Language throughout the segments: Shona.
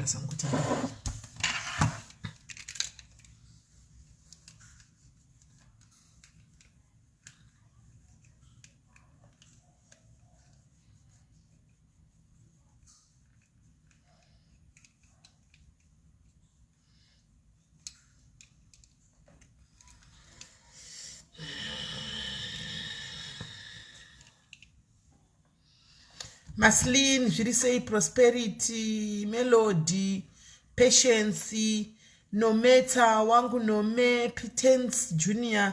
Nicholas angutanga. Maslin zviri sei prosperity melody patience nometa wangu nome pitence junior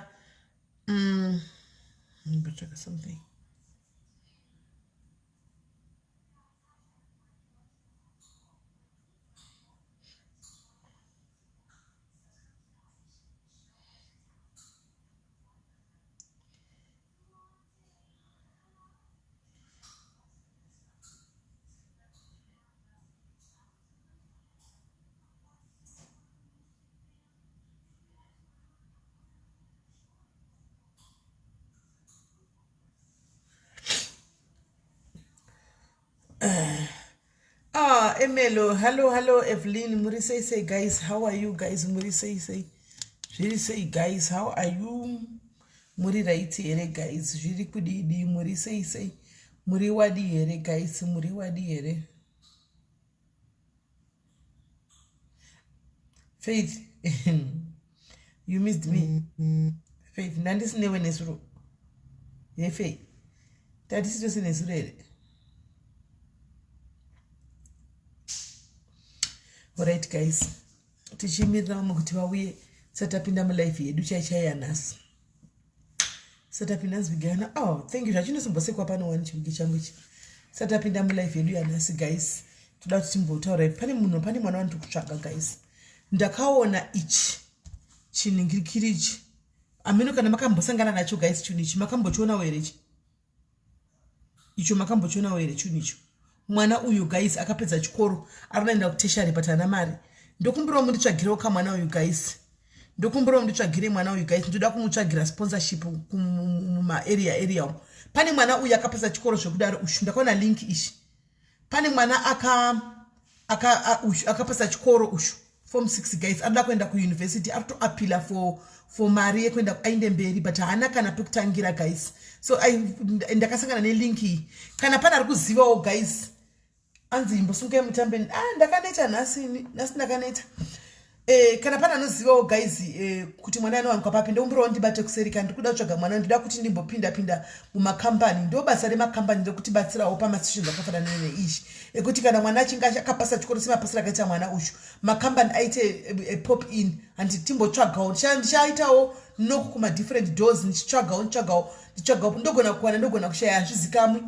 something Ah, Emelo, hello, hello, Evelyn, muri sei sei guys, how are you guys? Muri sei sei, zviri sei guys, how are you? Muri right here guys, zviri kudidi, muri sei sei, muri wadi here guys, muri wadi here? Faith, you missed me. Faith, ndandisinewe nezuro. Hey Faith, tandisi tose nezuro here? Alright guys, tichimirira vamwe kuti vauye tisati tapinda mulife yedu chaichai yanhasi. Tisati tapinda nzwigana. Oh, thank you. Zvachinosimbosekuwa pano wani chiwigi changu ichi. Tisati tapinda mulife yedu yanhasi guys. Toda kuti timbotaura pane munhu pane mwana wandiri kutsvaga guys. Ndakaona ichi chinhingirikiri ichi. Ameno kana makambosangana nacho guys chinhu ichi makambochionawo here ichi? Icho makambochionawo here chinhu icho? Mwana uyu guys akapedza chikoro arikuenda kuteshari but haana mari. Ndokumbirawo munditsvagirewo kamwana uyu guys. Ndokumbirawo munditsvagire mwana uyu guys. Ndoda kumutsvagira sponsorship mumaarea area umu. Pane mwana uyu akapedza chikoro zvekudaro ushu ndakaona link ishi. Pane mwana aka aka ushu akapasa chikoro ushu form 6 guys anoda kuenda kuuniversity ari kutoapila for mari yekuenda ainde mberi but haana kana pekutangira guys. So ndakasangana nelink iyi. Kana pane ari kuzivawo guys anzi imbosungai mutambe. Ndakaneta nhasi, nhasi ndakaneta. Kana pane anozivawo guys kuti mwana anowanikwa papi ndokumbirawo ndibate kuseri kana ndikuda kutsvaga mwana ndida kuti ndimbopinda pinda mumakambani. Ndo basa remakambani rekutibatsirawo pamasituations akafanana neizvi ekuti kana mwana achinge akapasa chikoro semapasiro akaita mwana uyu makambani aite pop in handi timbotsvagawo. Ndichaitawo knock kuma different doors ndichitsvagawo nditsvagawo nditsvagawo ndogona kuwana ndogona kushaya hazvizikamwi.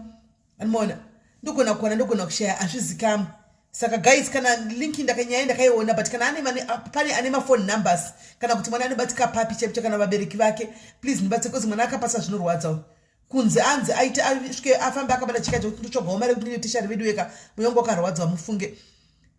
Anoona ndogona kuwana ndogona kushaya hazvizikamwi. Saka guys kana link ndakanyaya ndakaiona but kana ane mane pane ane ma phone numbers kana kuti mwana anobatika papi chaipo kana vabereki vake please ndibatse because mwana akapasa zvinorwadza kunze anzi aite asvike afambe akabata chika chekuti ndotsvagawo mari yekuti ndine tishari vedu weka moyo wangu wakarwadza mufunge.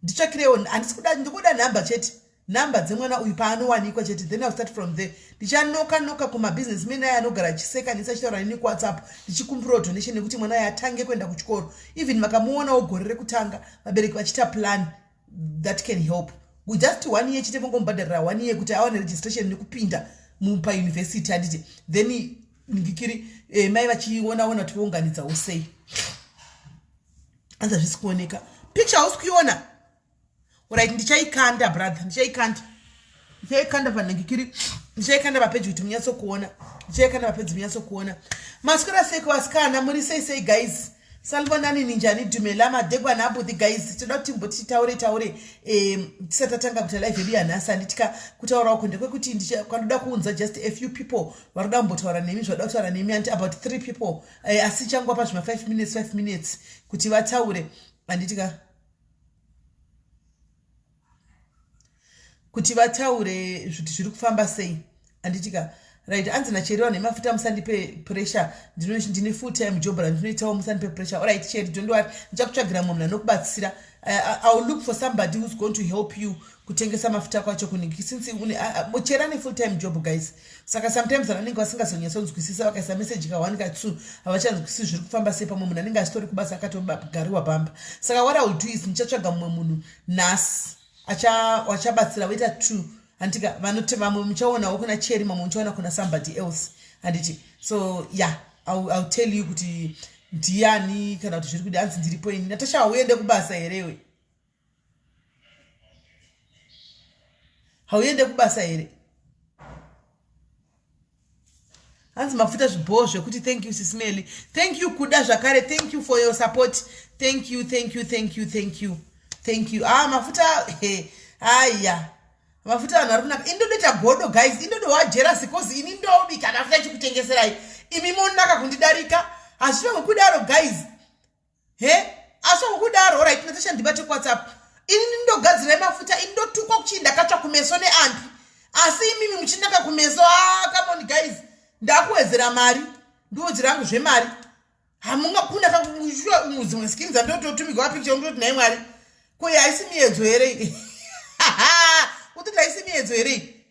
Nditsvakirewo handisi kuda ndikuda number chete. Number dzemwana uyu paanowanikwa chete then I'll start from there. Ndichanoka noka kuma businessmen aya anogara achiseka nisi achitaura neni ku WhatsApp ndichikumbirawo donation nekuti mwana uyu atange kuenda kuchikoro. Even vakamuonawo gore rekutanga vabereki vachiita plan that can help. With just 1 year chete vongomubhadharira 1 year kuti awane registration nekupinda pa university handiti. Then ndikiri mai vachiona ona kuti vounganidzawo sei. Anza zvisi kuoneka. Picture hausi kuiona? Right, ndichaikanda brother, ndichaikanda. Ndichaikanda panhingikiri, ndichaikanda papeji kuti munyatsokuona. Ndichaikanda papeji munyatsokuona. Maswera sei kuvasikana, muri sei sei guys? Salibonani ninjani dumela madekwana abuthi guys. Toda kuti timboti taure taure tisati tatanga kuita live yedu yanhasi handitika kutaura uko ndekwekuti kwandoda kuunza just a few people vari kuda kumbotaura nemi zvavada kutaura nemi anti about 3 people asi changwa pazvima 5 minutes 5 minutes kuti vataure handitika kuti vataure kuti zviri kufamba sei handitika. Right, anzi nacheri vanhu vemafuta musandipe pressure, ndine full time job randinoitawo, musandipe pressure. Alright Cheri, don't worry, ndichakutsvagira mumwe munhu anokubatsira. I will look for somebody who's going to help you kutengesa mafuta kwacho kuniki, since Cheri ane full time job, guys. Saka sometimes vanhu vanenge vasingazonyatsonzwisisa, vakaisa message ka 1 ka 2 havachanzwisisi zviri kufamba sei. Pamwe munhu anenge achitori kubasa akatogariwa pamba. Saka what I will do is ndichatsvaga mumwe munhu nhasi achabatsira, voita two, handika? Vanoti vamwe muchaonawo kuna Cheri, mamwe muchaona kuna somebody else, handiti? So yeah, I'll tell you kuti ndiani kana kuti zviri kudi. Hanzi ndiripo ini. Natasha, hauende kubasa herewe? Hauende kubasa here? Hanzi mafuta zvibhoo zvekuti. Thank you, Sismeli. Thank you kuda zvakare. Thank you for your support. Thank you, thank you, thank you, thank you, thank you. Ah, mafuta, aya mafuta vanhu vari kunaka. Indodoita godo, guys, indodowa jealous, 'cause ini ndobika mafuta chikutengeserai, imi monaka kundidarika. Hazvifango kudaro, guys. He, asi kudaro. Alright Natasha, ndibate WhatsApp. Ini ndindogadzirai mafuta, ini ndotukwa kuchii ndakatsva kumeso neambi, asi imimi muchinaka kumeso. Ah, come on guys, ndakuwedzera mari, ndiwedzera hangu zvemari. Hamungakunaka dzimwe skin dzandototumigwa picture, ndoti nhai Mwari, ko haisi miedzo here? Kutoti haisi miedzo here?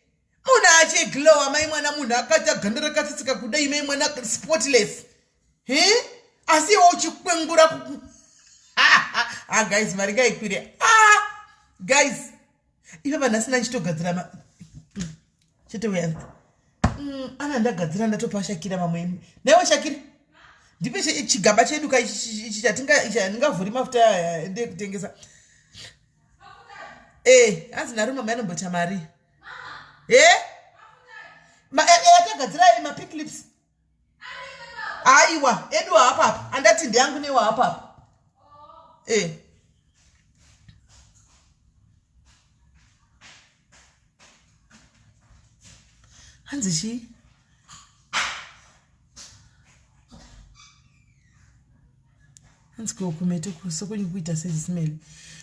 Munhu achiglowa, mai mwana, munhu akaita ganda rakatsitsika kudai, mai mwana, spotless he, asi iwe uchikwengura. Ah guys, mari ngaikwire. Ah guys, ipapa nhasi ndachitogadzira chete uya ana ndagadzira, ndatopa Shakira mamwe. Naiwe Shakira, ndipe chigaba chedu ka ichi chandingavhuri mafuta aya ndekutengesa. E, hanzi naro mama yanomboita mari e yatagadzirai mapink lips. Aiwa, edu haapapa, andati ndeyangu newa hapapa e. Hanzi chii? Hanzi ko kumeto kuso kwenyu kuita sezisimele?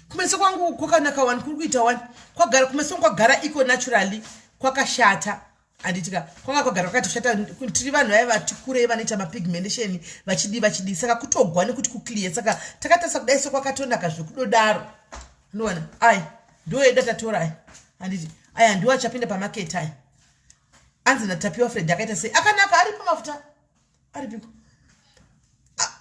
Kumeso kwangu kwakanaka wani, kuri kuita wani, kwagara kumeso kwagara iko naturally kwakashata, handitika? Kwanga kwagara kwakatoshata. Tiri vanhu vaiva vati kurei vanoita mapigmentation vachidii vachidii, saka kutogwa nekuti kuclear, saka takatarisa kudai so kwakatonaka zvekudodaro. Ndoona ai ndo yedu atatora ai, handiti? Aya ndiwo achapinda pamaketi aya. Anzi naTapiwa Fred akaita sei? Akanaka, aripo mafuta aripiko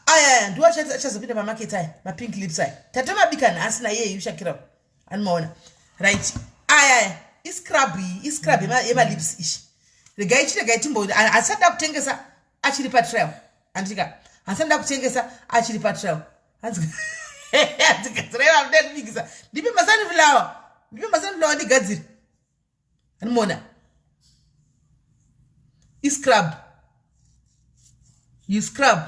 aya. Aya ndiwo achazopinda pamaketi aya, mapink lips aya tatomabika nhasi naiyeyu Shakira, anomaona. Right, aya aya iscrub iyi, iscrub yemalips ishi. Regai chiregai timbo, hasati da kutengesa, achiri patrial, handitika? Hasati da kutengesa, achiri patrial. Handigadzirai vamuda kubikisa. Ndipe masunflower, ndipe masunflower ndigadzire. Anomuona iscrub, you scrub.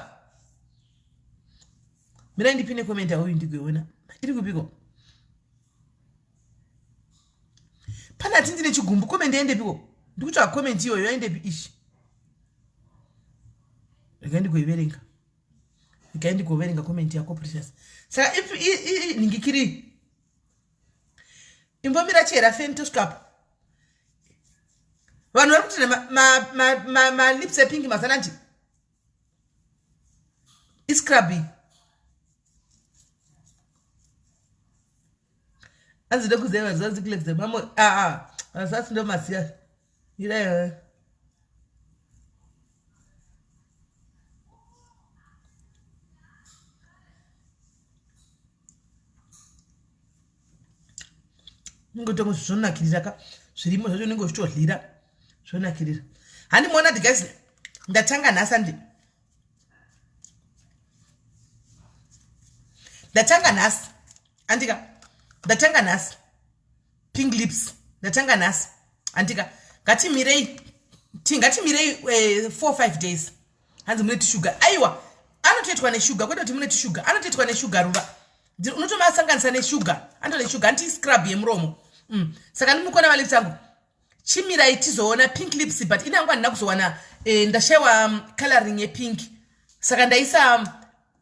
Mirai ndipine comment auyu ndigoiona iri kupiko. Pane ati ndine chigumbu. Comment yaendepiko? Ndikutsvaga comment iyoyo, yaendepi ishi? Regai ndigoiverenga, regai ndigoverenga comment yako, Precious. Saka ningikiri imbomira chera feni tosvikapo. Vanhu vari kuti malips epink mazananji iscrub. Hanzi ndokuziva vazanzi kulex mamo. Aa, vazasi ndomasiya irayo. Unenge zvonakirira ka zvirimo zvacho, unenge uchitohlira zvonakirira. Handimuona ti guys, ndatanga nhasi, handi ndatanga nhasi, andika? Ndatanga nhasi pink lips, ndatanga nhasi, andika? Ngatimirei, ngatimirei 4 5 days. Hanzi mune tishuga. Aiwa, anotoitwa neshuga, kwete kuti mune tishuga, anotoitwa neshuga. Ruva unotomasanganisa neshuga, anotoa neshuga, anti scrub yemuromo. Saka ndimukona malips angu, chimirai tizoona pink lips. But ini hangu handina kuzowana ndashayiwa coloring yepink, saka ndaisa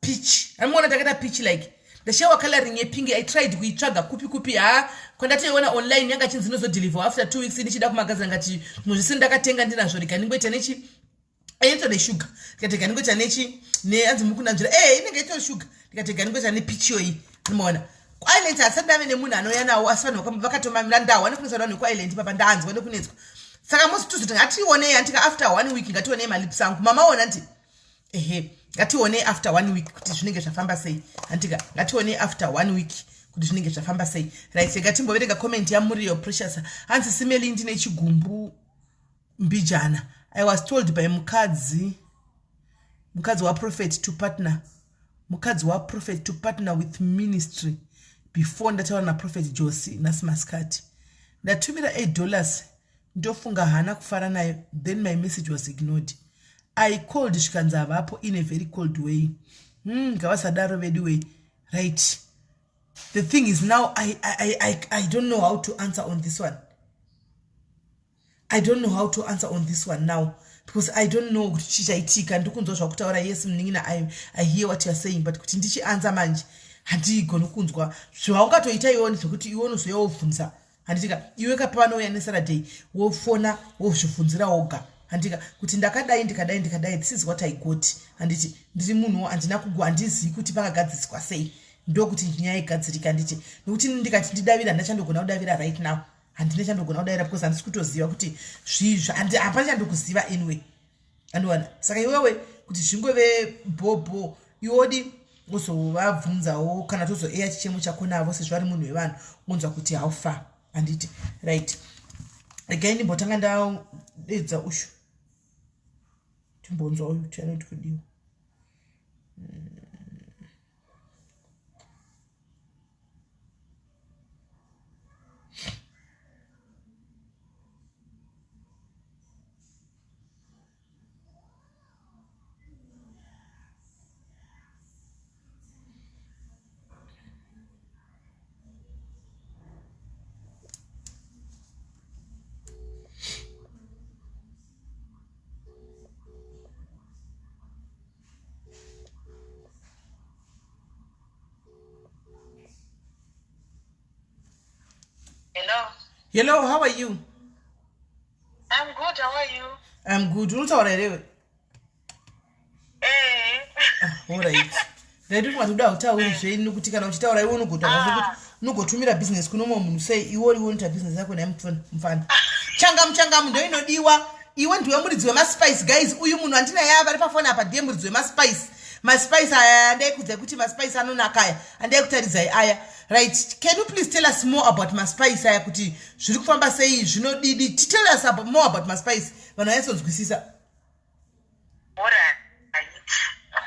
peach. Amuona takaita peach like. Ndashayiwa coloring yepink. I tried kuitsvaga kupi kupi, ha. Kwandatoiona online yanga chinzi inozodeliver after 2 weeks, ndichida kumagadzira ngati zvimwe zvisi ndakatenga ndinazvo, rega ndingoita nechi inoita neshuga. Ndikati rega ndingoita nechi neanzi mukunanzvira e inenge itori shuga. Ndikati rega ndingoita nepeach iyoyi. Unoona kuIsland hasati ndave nemunhu anouya nawo, asi vanhu vakatomamira ndahwa nekunetswa vanhu vekuIsland papa, ndanzwa nekunetswa. Saka musi tuzoti ngationei andika after one week, ngationei malips angu mamaona nti ehe, ngationei after one week kuti zvinenge zvafamba sei. Andika ngationei after one week kuti zvinenge zvafamba sei. Right, rega timboverenga comment yaMurio Precious. Hanzi, "Simeli, ndine chigumbu mbijana. I was told by mukadzi waprophet to partner, mukadzi waprophet to partner with ministry before ndataura naprophet Josi nhasi masikati. Ndatumira $8, ndofunga haana kufara nayo. Then my message was ignored. I called, zvikanzi havapo, in a very cold way." Ngavasadaro vedu way. Right, the thing is now I don't know how to answer on this one. I don't know how to answer on this one now because I don't know kuti chichaitika. Ndikunzwa zvakutaura. Yes, munin'ina, I hear what you are saying, but kuti ndichianza manje handigoni kunzwa zvaungatoita iwe zvekuti iwe unozoya wobvunza, handitika? Iwe kapanouya neSaturday wofona wozvibvunzira woga, handika? Kuti ndakadai, ndikadai, ndikadai, this is what I got. Handiti ndiri munhu handina kugu, handizivi kuti pakagadziswa sei, ndokuti nyaya igadzirika, handiti? Nokuti ndikati ndidavira, handina chandogona kudavira right now. Handina chandogona kudavira because handisi kutoziva kuti zvizvo, hapana chandokuziva anyway, andiwana. Saka iwewe kuti zvingove bhobho, iwodi uzovabvunzawo kana tozoeya chichemo chako navo sezvo vari munhu wevanhu, unzwa kuti how far, handiti? Right, regai ndimbotanga ndadedza ushu, timbonzwa uyu kuti anoti kudiwa. Hello. Hello, how are you? I'm good. How are you? I'm good. Unotaura here? Eh. Ah, alright, ndaiti kuti kuda utauri zvenyu, nokuti kana uchitaura iwe unogotaura zvekuti unogotumira business kuno mumwe munhu sei. Iwe uri unoita business yako naye mufana. Changamu, changamu ndo inodiwa. Iwe ndiwe muridzi wemaspice. Guys, uyu munhu andinaye ava ari pafoni apa ndiye muridzi wemaspice. Maspice aya andaikudzai kuti maspice anonaka aya, andai kutaridzai aya. Right, can you please tell us more about maspice aya, kuti zviri kufamba sei, zvinodidi? Tell us more about maspice, vanhu vanyatsonzwisisa. Alright.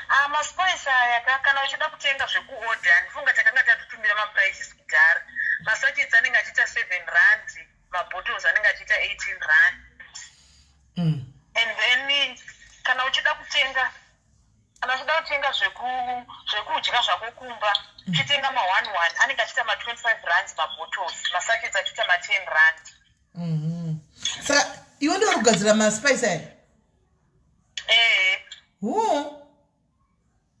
Ah, maspice aya kana uchida kutenga zvekuorder, handifunga takanga tatotumira maprices kudhara. Masachets anenge achiita R7, mabottles anenge achiita R18. And then kana uchida kutenga zvekudya zvako kumba, uchitenga ma1 1 anenge achiita ma25 rands mabottles, masachets achiita ma10 rand. Saka iwe ndiwe kugadzira maspice aya? Eh. Ho.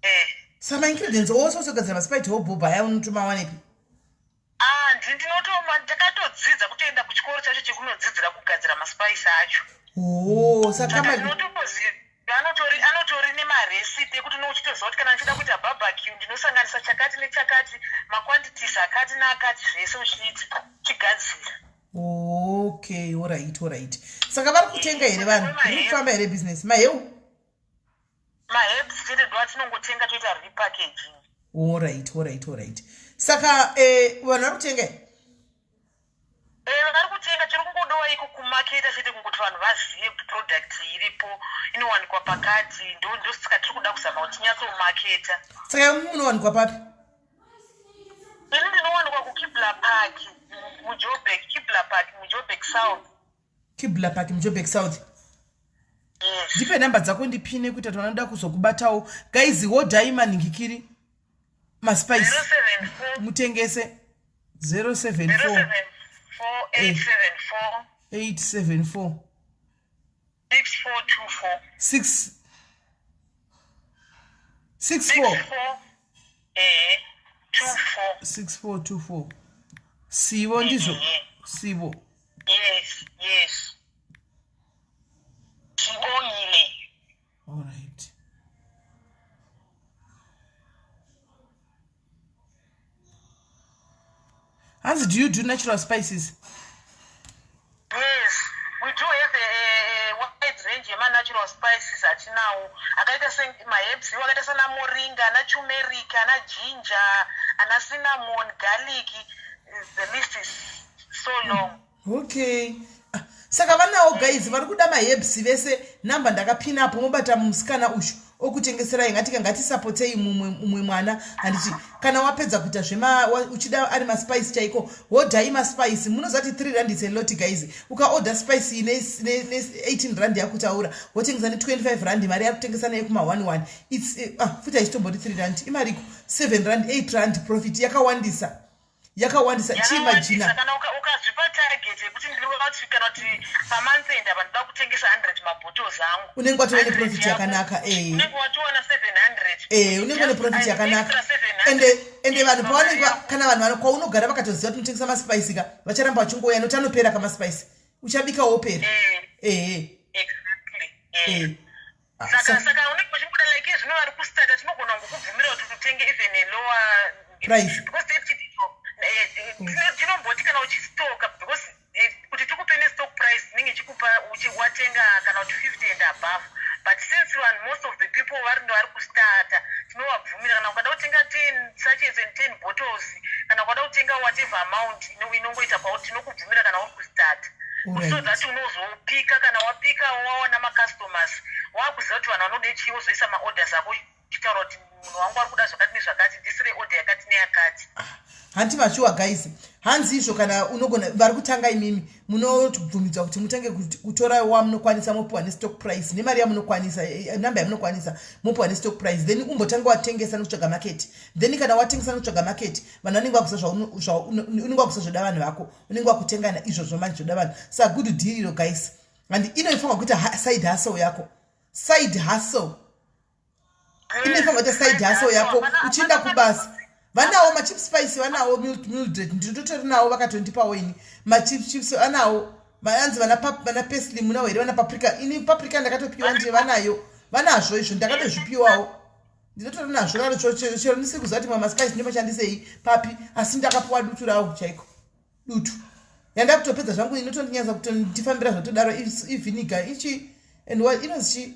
Eh. Saka maingredients ose osogadzira maspice hobhobha aya unotomawanepi? Ah, ndinotoma, ndakatodzidza kutoenda kuchikoro chacho chekunodzidzira kugadzira maspice acho. Oh, saka Saka ndinotoziva anotori nemarecipe ekuti unouchitoziva kuti kana ndichida kuita barbecue ndinosanganisa chakati nechakati, maquantities akati neakati, zvese uchiita uchigadzira. Okay, alright. Saka vari kutenga here vanhu? Riri kufamba here business maheu? Maherbs chete ndo atinongotenga toita repackaging. Alright. Saka vanhu vari kutenga here? Eh, vari kutenga. Chiri kungodiwa iko kumaketa chete, kungoti vanhu vazive kuti product iripo, inowanikwa pakati. Ndosaka tiri kuda kuzama kuti tinyatsomaketa. Saka munowanikwa papi? Ini ndinowanikwa kuKibla Park muJoburg, Kibla Park muJoburg South. Kibla Park muJoburg South. Yes. Ndipe namba dzako ndipine kuita kuti vanoda kuzokubatawo. Guys, wodhai manhingikiri maspice. 074 Mutengese. 074. 074 874 874. 6424. 6 6 4. 64 24. 6424. Sivo ndizvo. Sivo. Yes, yes. Sibongile. All right. Hanzi, do you do natural spices? Yes, we do have a wide range yema-natural spices atinawo akaita semaherbs iwo akaita sana moringa, ana turmeric, ana ginger, ana cinnamon, garlic. The list is so long. Okay. Ah, saka vanawo guys vari kuda maherbs vese, namba ndakapinapo, mobata musikana uyu okutengeserai. Ngatika ngatisapotei mumwe mwana, handiti? Kana wapedza kuita zvema uchida ari maspice chaiko, hodhai maspice. Munozati 3 rand is a lot, guys. Ukaodha spice ne 18 rand yakutaura, wotengesa ne25 rand, mari yari kutengesa nayo kuma 11 its ah, futi haichitombori 3 rand, imariko 7 rand, 8 rand profit yakawandisa, yakawandisa. Chiimagina. Kana ukazvipa target yekuti ndinoda kuti kana kuti pamonth end apa ndoda kutengesa 100 mabottles angu, unenge watova neprofit yakanaka. Unenge watowana 700. Unenge une profit yakanaka. Ende vanhu pavanenge, kana vanhu kwaunogara vakatoziva kuti unotengesa maspice ka, vacharamba vachingouya nokuti anopera kamaspice, uchabika wopera. Ehe. Exactly. Saka unenge uchingoda, like zvino vari kustarta, tinogona kukubvumira kuti utenge even a lower price. Because tinomboti kana uchistoka, because kuti tikupe nestock price tinenge ichikupa watenga kana kuti 50 and above. But since vanhu, most of the people vari kustarta, tinovabvumira kana ukada kutenga 10 sachets and 10 bottles, kana ukada kutenga whatever amount inongoita kwauri, tinokubvumira kana uri kustarta, so that unozopika, kana wapika wawana macustomers, wakuziva kuti vanhu vanode chii, wozoisa maorders ako uchitaura kuti munhu wangu ari kuda zvakati nezvakati, ndisire order yakati neyakati. Hanti machuwa guys, hanzi izvo kana unogona, vari kutanga imimi munobvumidzwa kuti mutange kutora wamunokwanisa, mopiwa nestock price nemari yamunokwanisa, namba yamunokwanisa, mopiwa nestock price. Then umbotanga watengesa nekutsvaga market. Then kana watengesa nekutsvaga market, vanhu vanenge vakusa, unenge wakusa zvoda vanhu vako, unenge wakutengana izvozvo manje zvoda vanhu. Saka good deal iro, guys, and inoifanwa kuita side hustle yako, side hustle inofanwa kuita side hustle yako uchienda kubasa. Vanawo machip spice, vanawo Mildred, ndinototori nawo, vakatondipawo ini machip chips vanawo. Vanzi vana parsley munawo here? Vana paprika, ini paprika ndakatopiwa, ndiye vanayo, vanazvo izvo, ndakatozvipiwawo, ndinotori nazvo karo. Chero ndisiri kuziva kuti mamaspice ndomashandisei papi, asi ndakapiwa dutu rawo chaiko, dutu yanda kutopedza zvangu, inotondinyaza kutondifambira zvatodaro. Ivinegar ichi and what inonzi chi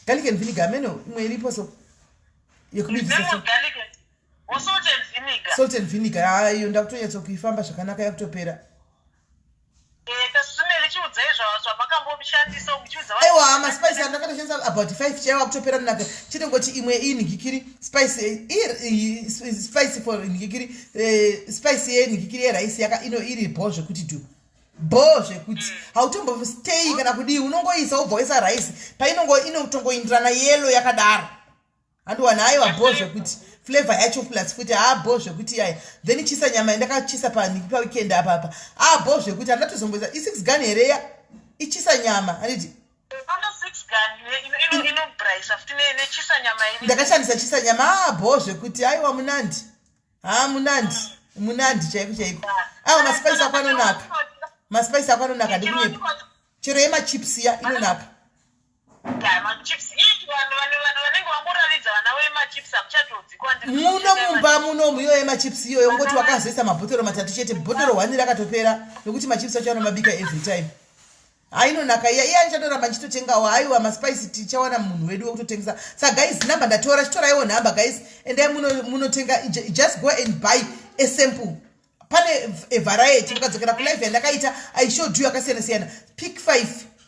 garlic and vinegar, ameno imwe iripo so yekubikisa. Salt and vinegar, ha, iyo ndakutonyatsa kuifamba zvakanaka, yakutopera. Aiwa, maspice andakatoshandisa about five chaiwa kutopera naka chete, ngoti imwe inhikikiri spice, spice for nhikikiri, spice yenhikikiri yeraisi yaka ino iri bo zvekuti dhu bo zvekuti hautombostei kana kudii, unongoisa wobva waisa raisi painongo inotongoindirana yellow yakadaro. Handiwana, aiwa, bo zvekuti flavor yacho plus futi haa, bo zvekuti yaya. Then chisa nyama yandakachisa panhiki paweekend apapa, a bo zvekuti handatozomboisa i6 gun here ya ichisa nyama, handiti? Ndakashandisa chisa nyama, a bo zvekuti, aiwa, munandi, ha, munandi, munandi chaiko chaiko. Aiwa, maspice ako anonaka, maspice ako anonaka, ndikunyepa. Chero yemachips ya inonaka. Machips, vanhu vanenge vangoravidza vana vemachips, hamuchatodzikwa. Muno mumba munomu iyo yemachips iyoyo, ngoti wakazoisa mabhotoro matatu chete, bhotoro 1 rakatopera nokuti machips acho anomabika every time. Hainonaka iya, iya ndichatoramba ndichitotengawo. Aiwa, maspice tichawana munhu wedu wekutotengesa. Sa guys, namba ndatora, chitoraiwo nhamba guys, endai munotenga. Just go and buy a sample, pane a variety. Mukadzokera kulive yandakaita, I showed you akasiyana siyana. Pick 5,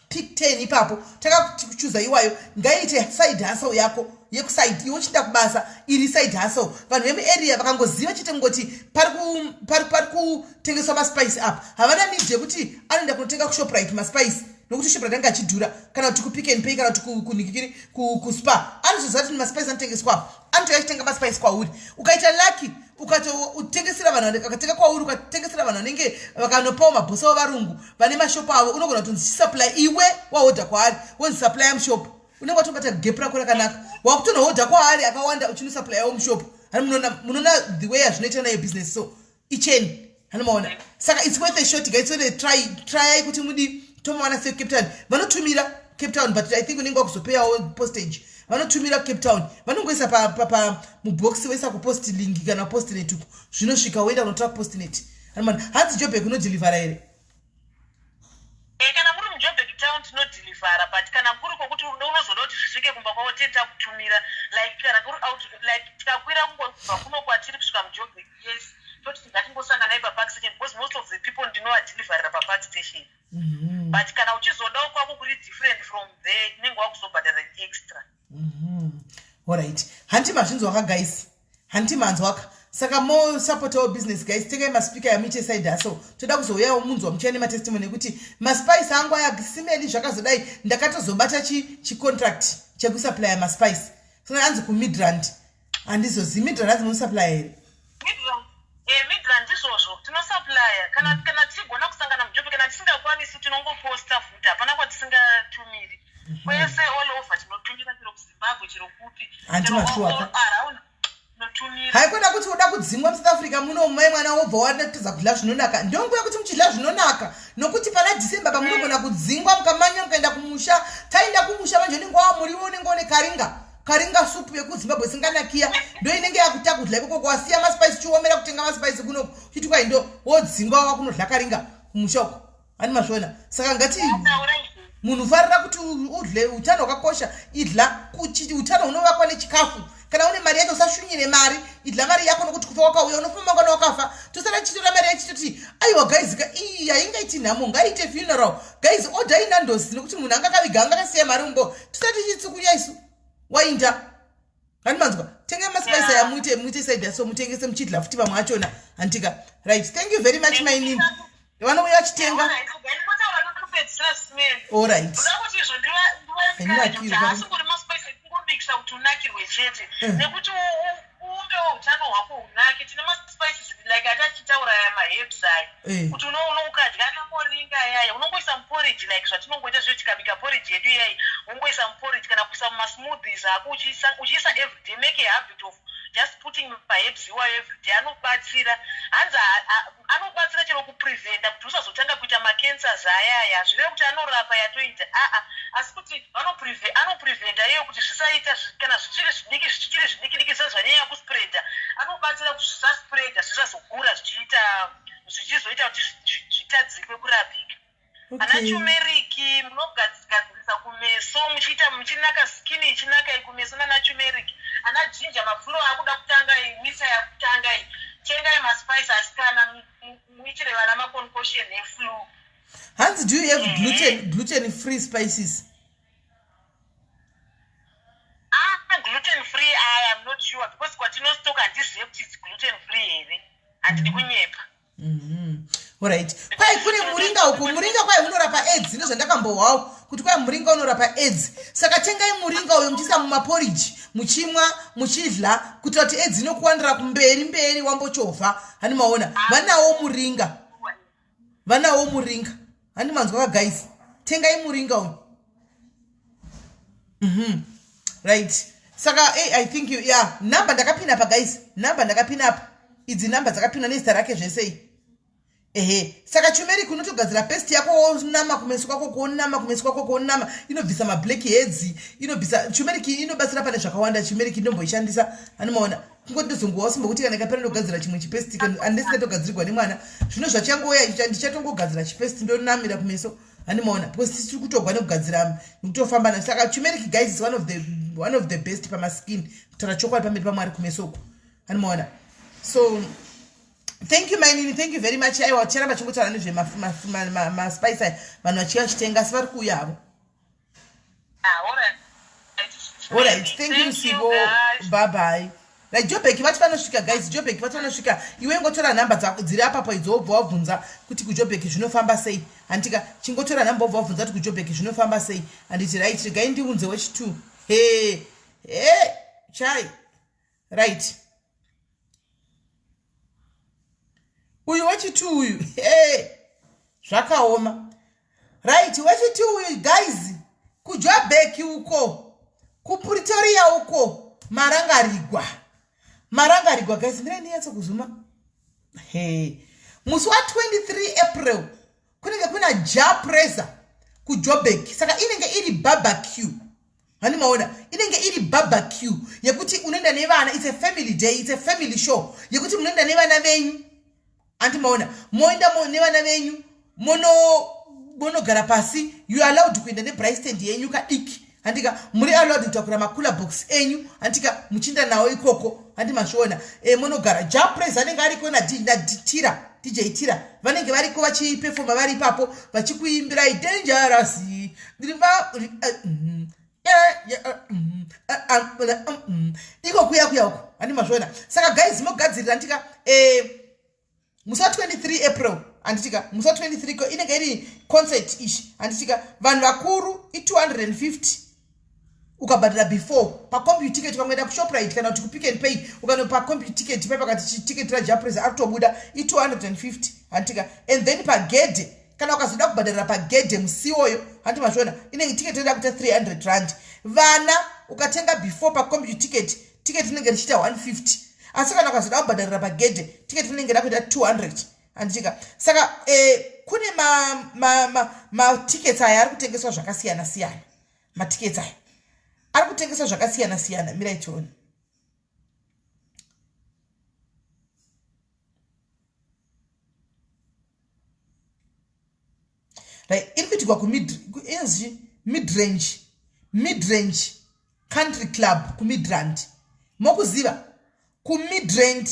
pick 10 ipapo, takakuchuza iwayo. Ngaiite side hustle yako yekuside, iwe uchinda kubasa, iri side hustle. Vanhu vemuarea vakangoziva chete kungoti pari kutengeswa maspice apa, havana need yekuti anoenda kunotenga kuShoprite maspice, nokuti Shoprite ange achidhura, kana kuti kuPick and Pay, kana kuti kunikikiri kuSpar. Anozoziva kuti maspice anotengeswa apa, anotouya achitenga maspice kwauri. Ukaita lucky, ukatotengesera vanhu vakatenga kwauri, ukatengesera vanhu vanenge vakanopawo mabhosi avo varungu vane mashopu avo, unogona kutonzi chisupply iwe wahodha kwaari, wonzi supplya mushop, unenge watobata gap rako rakanaka, wakutonohodha kwaari akawanda, uchinosupplyawo mushop. Hani munoona the way yazvinoita nayo business so? Icheni, hanomaona. Saka it's worth a shot, guys. Worth a try. Tryai kuti mudi tomawana sei Cape Town. Vanotumira Cape Town, but I think unenge wakuzopeyawo postage. Vanotumira Cape Town, vanongoisa pa, pa, pa mubox, voisa kupost link kana postnet uko zvinosvika, woenda unotora postnet. Hanomaona. Hanzi Jobek unodelivera here? Eh, kana muri muJobek town tinodhilivhara, but kana kuri kwokuti unozoda kuti zvisvike kumba kwavo, teni takutumira. Like kana kuri out, like tikakwira kungobva kuno kwatiri kusvika muJobek, yes, toti ngatingosanganai papark station, because most of the people ndinovadhilivharira papark station. But kana uchizodawo kwako kuri different from there, inenge wakuzobhadhara extra. Alright, hanti mazvinzwaka, guys? Hanti manzwaka? Saka mosapotawo business, guys. Tengai maspeaker yamuite side hustle. Toda kuzouyawo munzwa muchiya nematestimony ekuti maspice angu aya simeli zvakazodai, ndakatozobata chicontract chekusupplya maspice. Saka anzi kuMidrand, handizozivi Midrand, hanzi munosupplya here? Midrand, izvozvo tinosupplya kana tichigona kusangana muJobe. Kana tisingakwanisi, tinongoposta futi. Hapana kwatisingatumiri, kwese, all over tinotumira, chero kuZimbabwe, chero kupi. Hanti chero mashuwaka. All around tinotumira. Haikona kuti uda kudzingwa muSouth Africa muno, mai mwana wobva watadza kudya zvinonaka. Ndonguva yekuti muchidya zvinonaka, nokuti pana December pamunogona kudzingwa mukamanya mukaenda kumusha. Taenda kumusha manje, unenge wava muriwo, unenge une karinga, karinga supu yekuZimbabwe isinganakiya, ndo inenge yakuta kudya ikoko. Wasiya maspice, chiomera kutenga maspice kunoku, uchiti kwai ndo wodzingwa, wakunodya karinga kumusha uko. Ani mazviona? Saka ngati Taura izvi. Munhu farira kuti udle. Utano hwakakosha, idla. Utano hunovakwa nechikafu. Kana une mari yacho, usashunyire mari, idla mari yako, nokuti kufa wakauya, unofamba mangwana wakafa. Tosara tichitora mari yacho toti, "Aiwa guys ka, iyi haingaiti nhamo, ngaiite funeral. Guys, order iNandos," nokuti munhu anga akaviga, anga akasiya mari umbo. Tisati tichitsukunya isu wainda. Hani manzwa? Tengai maspice aya, muite side so mutengese, muchidla futi vamwe achona, hantika? Right, thank you very much, mainini. Vanouya vachitenga. Alright. Ndoda kuti izvo Hainakirwa. Haasingori maspice ekungobikisa kuti unakirwe chete, nekuti uumbewo utano hwako hunake. Tine maspices like atachitaura aya, maherbs aya, kuti ukadya namoringa ayaya, unongoisa muporridge, like zvatinongoita zvo, tikabika porridge yedu iyai, wongoisa muporridge kana kuisa mumasmoothies ako, uchiisa everyday. Make a habit of just putting maherbs iwayo everyday. Anobatsira, hanzi anobatsira chero kupreventa kuti usazotanga kuita macancers ayaya. Hazvireve kuti anorapa yatoita, aa, asi kuti anopreventa iyo kuti zvisaita kana zvichiri zvidiki, zvichiri zvidiki diki, zvisati zvanyanya kuspreada. Anobatsira kuti zvisaspreada, zvisazokura zvichiita, zvichizoita kuti zvitadzikwe kurapika. Ana turmeric munogadzirisa kumeso, muchiita muchinaka, skin ichinaka kumeso nana turmeric, ana ginger. Mafuro akuda kutanga iyi, misa yakutanga iyi. Tengai maspice, asikana, muitire vana maconcoction eflu. Hanzi, do you have gluten free spices? Ah, gluten free, I am not sure, because kwatinostoka handizive kuti it's gluten free here. Handidi kunyepa. Alright, kwai kune muringa uku. Muringa kwai unorapa AIDS, ndozvandakambohwawo kuti kwai muringa unorapa AIDS. Saka tengai muringa uyo, muchiisa mumaporiji, muchimwa, muchidla, kuitira kuti AIDS inokuwandira kumberi mberi wambochovha. Hani maona? Vanawo muringa, vanawo muringa. Hani manzwa ka, guys? Tengai muringa uyu. Right, saka hey, I think you, yeah, namba ndakapina pa, guys, namba ndakapina apa. Idzi namba dzakapinwa nezita rake zvesei. Ehe, saka turmeric unotogadzira paste yako, wonama kumeso kwako, kuonama kumeso kwako, kuonama. Inobvisa mablack heads, inobvisa. Turmeric inobatsira pane zvakawanda. Turmeric ndomboishandisa, anomaona? Kungoti ndozongowa simbokuti kana ikapera, ndogadzira chimwe chipaste, unless ndatogadzirwa nemwana. Zvino zvachangouya, ndichatongogadzira chipaste, ndonamira kumeso, handimaona? Because tiri kutogwa nekugadzira, nekutofamba nayo. Saka turmeric, guys, is one of the best pamaskin, kutaura chokwadi pamberi paMwari, kumeso uku, handimaona? So thank you, mainini, thank you very much. Aiwa, ticharamba chingotaura nezvemaspice aya, vanhu vachiya vachitenga, asi vari kuuya havo. Ah, alright. Alright, thank you, Sibo. Bye bye. Right, Jobek vati vanosvika, guys. Jobek vati vanosvika. Iwe ngotora nhamba dzako dziri apapo idzo, wobva wabvunza kuti kuJobek zvinofamba sei, handika? Chingotora nhamba, wobva wabvunza kuti kuJobek zvinofamba sei, handiti? Right, regai ndiunze wechi2. He he, chai. Right, uyu wechi2 uyu, he, zvakaoma. Right, wechi2 uyu, guys, kuJobek uko, kuPretoria uko, marangarigwa, marangarigwa, guys. Mirai ndinyatso kuzuma. He, musi wa23 April kunenge kuna Jah Prayzah kuJobek. Saka inenge iri barbecue, hani maona? Inenge iri barbecue yekuti unoenda nevana. It's a family day, it's a family show yekuti munoenda nevana venyu, andi maona? Moenda nevana venyu, monogara pasi. You allowed kuenda nebraai stand yenyu kadiki, handika? Muri allowed kutakura macooler box enyu, handika? Muchiinda nawo ikoko, handi mazviona? Monogara. Jah Prayzah anenge ariko naTira, DJ Tira, vanenge variko vachipefoma vari ipapo vachikuimbirai dangerous. Iko kuya kuya uko, handi mazviona? Saka guys, mogadzirira, ndika musi wa23 April, handitika? Musi wa23 ko inenge iri concert ishi, handitika? Vanhu vakuru i250 ukabhadhara before paComputicket. Ukangoenda kuShoprite kana kuti kuPick and Pay, ukanopa Computicket pai pakati ticket raJah Prayzah ari kutobuda, i250, handitika? And then pagedhe, kana ukazoda kubhadharira pagedhe musiwoyo, handi mazviona? Inenge ticket inoda kuita 300 rand. Vana, ukatenga before paComputicket, ticket rinenge richiita 150, asi kana ukazoda kubhadharira pagedhe, ticket rinenge rakuita 200, handitika? Saka kune matickets aya ari kutengeswa zvakasiyana siyana. Matickets aya ari kutengeswa zvakasiyana siyana. Mirai tione. Right, iri kuitikwa kuinzi Midrange Country Club kuMidrand. Mokuziva kuMidrand,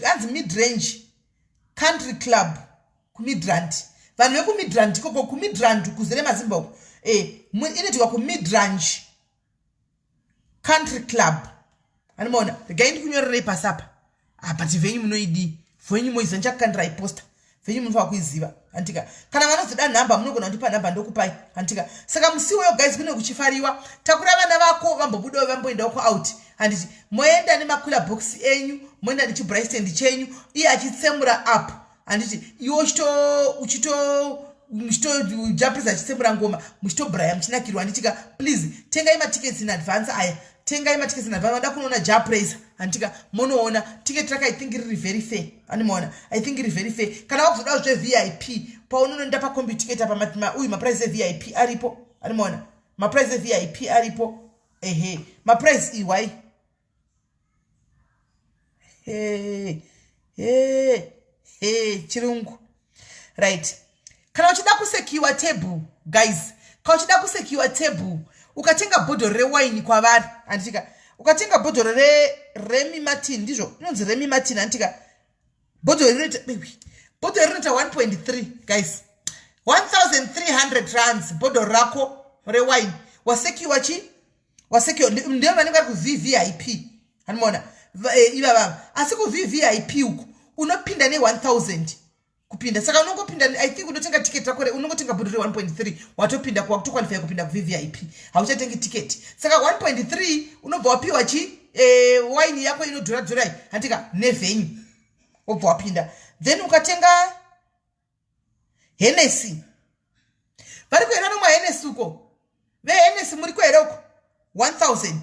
anzi Midrange Country Club kuMidrand. Vanhu vekuMidrand ikoko, kuMidrand kuzere mazimba uko, inoitikwa kuMidrange Country Club. Anomaona? Regai ndikunyorerei pasi apa. Ah, but venyu munoidii? Venyu moiziva, ndichakukandirai poster. Venyu munofanira kuiziva, handitika? Kana vanozoda nhamba, munogona kundipa nhamba, ndokupai, handitika? Saka musi iwoyo guys, kune kuchifariwa. Takura vana vako vambobudawo, vamboendawo kuout, handiti? Moenda nemacooler box enyu, moenda nechibraai stand chenyu, iye achitsemura up, handiti? Iwe uchito Jah Prayzah achitsemura ngoma, muchitobraya, muchinakirwa, handitika? Please tengai matickets in advance aya, tengai matickets in advance. Vada kunoona Jah Prayzah, handitika? Monoona ticket raka, I think riri very fair, andimaona? I think riri very fair. Kana wakuzoda zveVIP, paunonoenda paComputicket apa, uyu maprice eVIP aripo, andimaona? Maprice eVIP aripo, ehe, maprice iwai. He he he, chirungu. Right, kana uchida kusecure table guys, kana uchida kusecure table, ukatenga bhodhoro rewaini kwavari, handitika? Ukatenga bhodhoro reRemy Martin, ndizvo inonzi Remy Martin, handitika? Bhodhoro rinoita, bhodhoro rinoita 1.3 guys, 1300 rands bhodhoro rako rewaini. Wasecure chi? Wasecure. Ndivo vanenge vari kuVVIP, handimaona ivavava? Asi kuVVIP uku unopinda ne1000 kupinda. Saka unongopinda, I think unotenga tiketi rako, unongotenga bhodhoro re1.3, watopinda, wakutoqualify kupinda kuVVIP, hauchatengi tiketi. Saka 1.3 unobva wapiwa chi waini yako inodhura dhurai, handika? Nevenue wobva wapinda. Then ukatenga Hennessy, vari kuenda nomwa Hennessy uko, veHennessy muri kuhere uko, 1000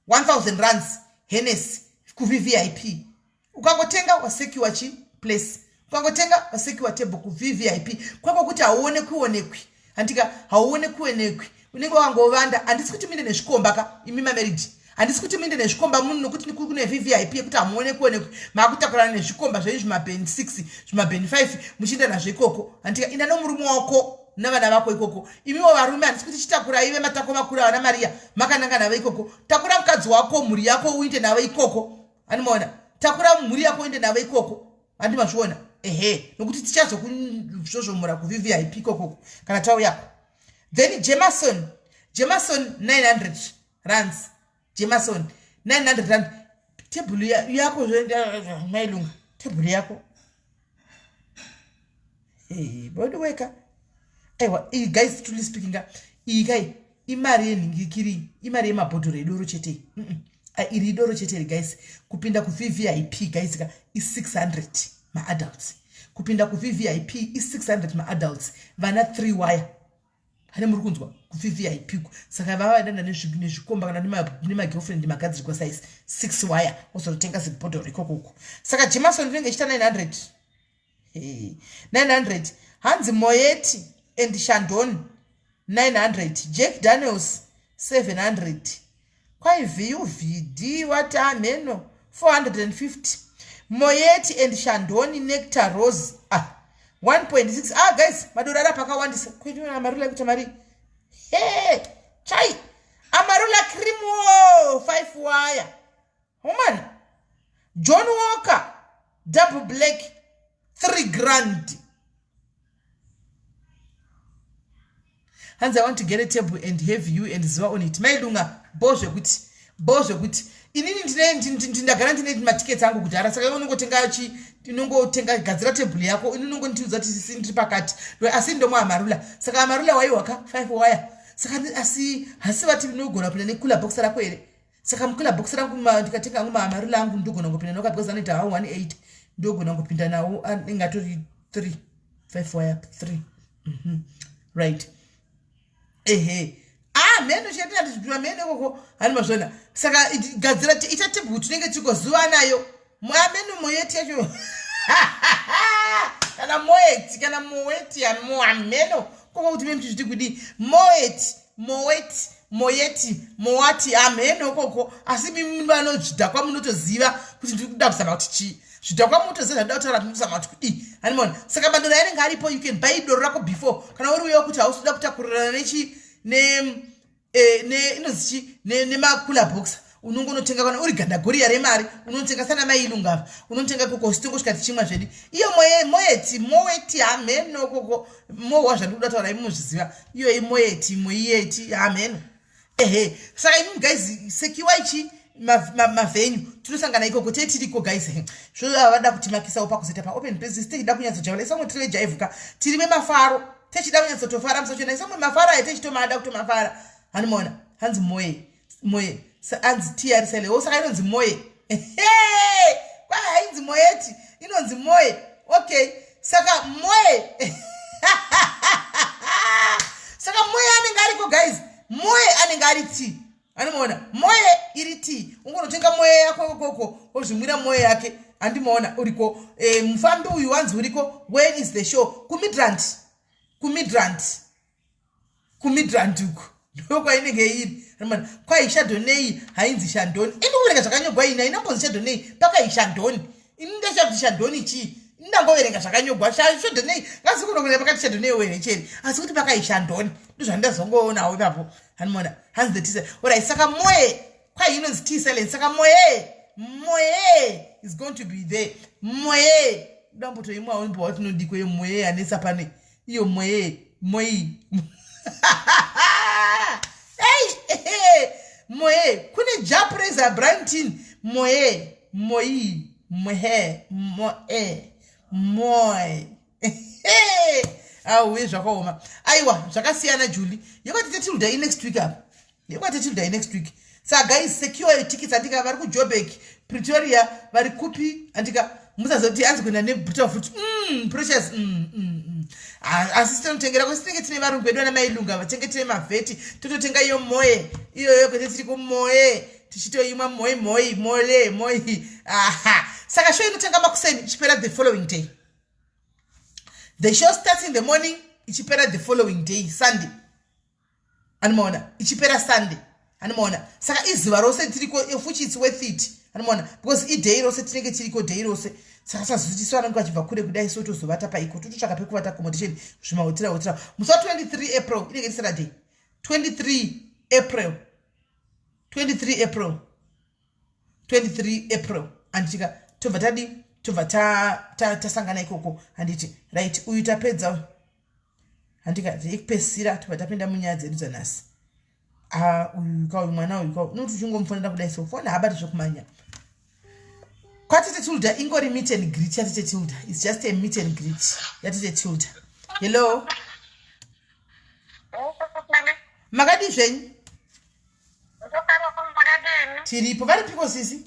1000 rands Hennessy kuVVIP. Ukangotenga, wasecure chi place. Ukangotenga, wasecure table kuVVIP kwako, kuti hauone kuonekwi, handika? Hauone kuonekwi, unenge wakangovanda. Handisi kuti muinde nezvikomba ka, imi mamarried. Handisi kuti muinde nezvikomba munhu, nokuti kune VVIP yekuti hamuone kuonekwi, maakutakurana nezvikomba zvenyu, zvimabheni 6, zvimabheni 5, muchiinda nazvo ikoko, handika? Inda nomurume wako navana vako ikoko. Imiwo varume, handisi kuti chitakurai vematako makuru, vana Mariya, makananga navo ikoko. Takura mukadzi wako, mhuri yako, uinde navo ikoko, handimaona? Takura mhuri yako, uinde navo ikoko, handi mazviona? Ehe, nokuti tichazokuzvozvomora kuVVIP ikokoko kana tauyako. Then Jameson, Jameson 900 rands, Jameson 900 rand. Tebhuru yako, mailunga, tebhuru yako bodiweka. Aiwa, iyi guys, truly speaking, iyi kai imari yenhingikiri, imari yemabhodhoro edoro chete. Iri idoro chete iri guys. Kupinda kuVVIP guys ka i600 maadults. Kupinda kuVVIP i600 maadults, vana 3 wire. Hane muri kunzwa kuVVIP. Saka vava vadanda nezvikomba kana nemagirlfriend magadzirwa size 6 wire, wozototenga zibhodhoro ikokoko. Saka Jameson rinenge ichiita 900. Hey, 900. Hanzi Moet and Chandon 900, Jack Daniels 700, kwai VUVD wati amheno 450, Moet and Chandon Nectar Rose, ah, 1.6. Ah guys, madoro ari pakawandisa. Kuitina Amarula ekuita mari. He chai, Amarula cream wo 5 wire woman, John Walker Double Black 3 grand. Hanzi, "I want to get a table and have you and Ziva on it." Mailunga bo zvekuti, bo zvekuti inini ndagara ndine matickets angu kudhara. Saka unongotenga chi, unongotenga, gadzira tebhuru yako. Ini unongondiudza kuti sisi ndiri pakati, asi ndomwa Amarula. Saka Amarula waiwaka 5 waya. Saka asi hasi vati unogona kupinda necooler box rako here? Saka mucooler box rangu ndikatenga angu maAmarula angu, ndogona kungopinda nawo because anoita hao 18, ndogona kungopinda nawo. Anenge atori 3, 5 waya 3. Right, ehe. Ah, mheno chendinatizvipima mheno ikoko, hani mazvona. Saka gadzira, ita tebhuru, tinenge tiko zuva nayo ameno Moyeti yacho kana Moeti kana Moeti ameno koko kuti memi tichiti kudii. Moeti, Moeti, Moyeti, Moati, amheno koko. Asi mimi vanozvidhakwa munotoziva kuti ndiri kuda kuzama kuti chii. Zvidhakwa munotoziva zvandoda kutaura, kuti ndikuzama kuti kudii, hanimona. Saka madoro anenge aripo. You can buy doro rako before, kana uri uyo kuti hausi kuda kutakurirana nechi ne inonzi chi, nemacooler box. Unongonotenga kana uri gandagoriya remari, unotenga sana mailungava, unotenga koko sitongosvika tichimwa zvedi. Iyo Moeti, Moeti, hameno koko mowa zvandikuda taura, imi muzviziva. Iyo iMoeti, Moiyeti, hameno. Ehe, saka imi guys, secure ichi mavenue, tinosangana ikoko, tee tiriko guys. Zvo vada kutimakisawo pakuzoita paopen business. Techida kunyatsojaula isamwe, tiri vejaivhuka, tiri vemafaro, techida kunyatsotofara musachona isamwe. Mafaro ayo techitomada kutomafara, hanimona. Hanzi Moye, Moye, hanzi tr sele. Saka inonzi Moye. Kwai hainzi Moyeti, inonzi Moye. Okay, saka Moye, saka Moye anenge ariko guys. Moye anenge ari t, andimaona. Moye iri t, ungonotenga moye yako ikoko, ozvimwira moye yake, handimaona. Uriko mufambi uyu wanzi uriko. Where is the show? KuMidrand, kuMidrand, kuMidrand uku ndokwainenge iri. Kwai Chardonnay hainzi Chandon. Indikuverenga zvakanyogwa ini, hainambonzi Chardonnay, pakai Chandon. Ini ndasha kuti Chandon chii? Ndangoverenga zvakanyogwa. Chardonnay ngazikunokurea pakati Chardonnay werecheri, asi kuti pakai Chandon, ndozvandazongoonawo ipapo, hanimona. Hanzi the tea. Alright, saka Moye, kwai inonzi tea silence. Saka Moye, Moye is going to be there. Moye dambotoimwawo imbowa tinodikweyo. Moye yanetsa pane iyo moye, moi. Ei, moye kune Japresa Brantin, moye, moi, mohe, moe, moe. Auwe, zvakaoma. Aiwa, zvakasiyana. Juli yekwatete Tilda inext week apa, yekwatete Tilda inext week. Saka guys, secure your tickets, andika. Vari kuJoburg, Pretoria, vari kupi, andika. Musazoti anzi kuenda nebrutal fruit. Precious. Asi tinotengera kwesi, tinenge tine varungu vedu vana Mailunga, vatenge tine mavheti, tototenga iyo moye iyoyo kwete tiri kumoye, tichitoimwa moi, moi, mole, moi. Aha, saka show inotanga makuseni, ichipera the following day. The show starts in the morning, ichipera the following day, Sunday, animaona. Ichipera Sunday, animaona. Saka izuva rose tiriko, fuchi it's worth it, animaona, because iday rose tinenge tiriko, day rose. Saka sazutiso vanenge vachibva kure kudai, so tozovata paiko? Tototsvaka pekuvata, accommodation, zvimahotera hotera. Musi wa23 April, inenge iri Saturday, 23 April, 23 April, 23 April, handitika. Tobva tadi, tobva tasangana ikoko, handiti? Right, uyu tapedza, handika. Yekupedzisira, tobva tapinda munyaya dzedu dzanhasi. Ah, uyu kauyu mwana uyu kau unoti uchingomufonera kudai, so foni haabati zvekumanya. Kwatete Tilda ingori meet and greet yatete Tilda. It's just a meet and greet yatete Tilda. Hello, makadi zvenyu? Tiripo. Varipiko sisi?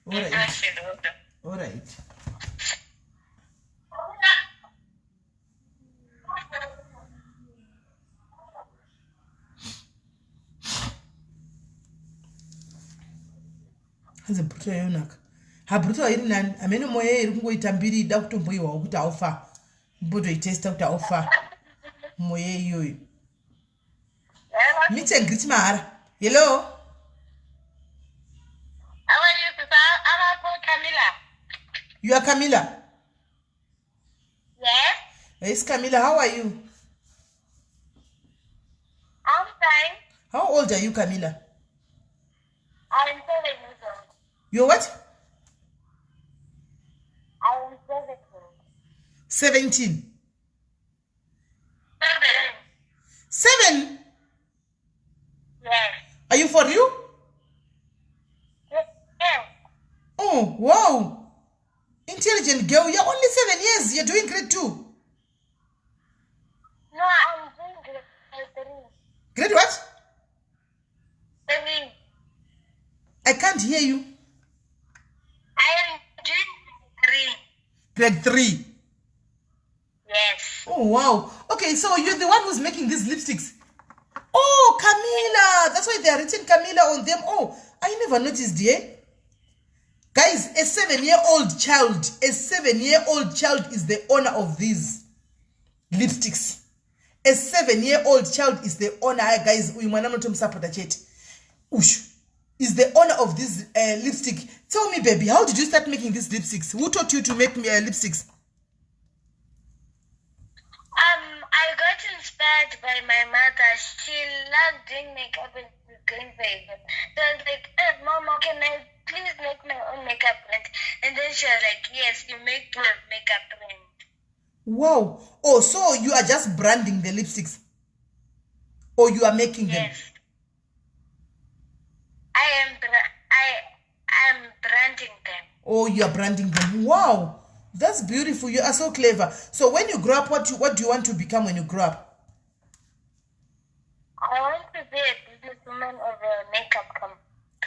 Ndivashidze. Alright. Hanzi brutal yonaka. Ha, brutal iri nani. Hamene moyo iri kungoita mbiri, ida kutomboiwawo kuti haufa mbotoitesta kuti haufa moyo iyoyo. Hello. Meet and greet mahara. Hello. How are you, sister? I'm called Camilla. You are Camilla? Yes. Yes, Camilla, how are you? I'm fine. How old are you, Camilla? I'm 7 years old. You're what? I'm 17. 17? 7. 7? Yes. Are you for real? Yes. Oh, wow. Intelligent girl. You're only 7 years. You're doing grade 2? No, I'm doing grade 3. Grade what? 3. I can't hear you. I am doing 3. Grade 3? Yes. Oh, wow. Okay, so you're the one who's making these lipsticks. Oh, Camila. That's why they are written Camila on them. Oh, I never noticed, yeah? Guys, a 7-year-old child, a 7-year-old child is the owner of these lipsticks. A 7-year-old child is the owner. Guys, uyu mwana munotomusapota chete. Ushu is the owner of this lipstick. Tell me, baby, how did you start making these lipsticks? Who taught you to make lipsticks? I got inspired by my mother. She loved doing makeup and she's going for it. So I was like, "Eh, Mama, can I please make my own makeup brand?" And then she was like, "Yes, you make your makeup brand." Wow. Oh, so you are just branding the lipsticks? Or you are making them? Yes. I am branding them. Oh, you are branding them. Wow. That's beautiful. You are so clever. So when you grow up, what do you want to become when you grow up? I want to be a businesswoman of a makeup company.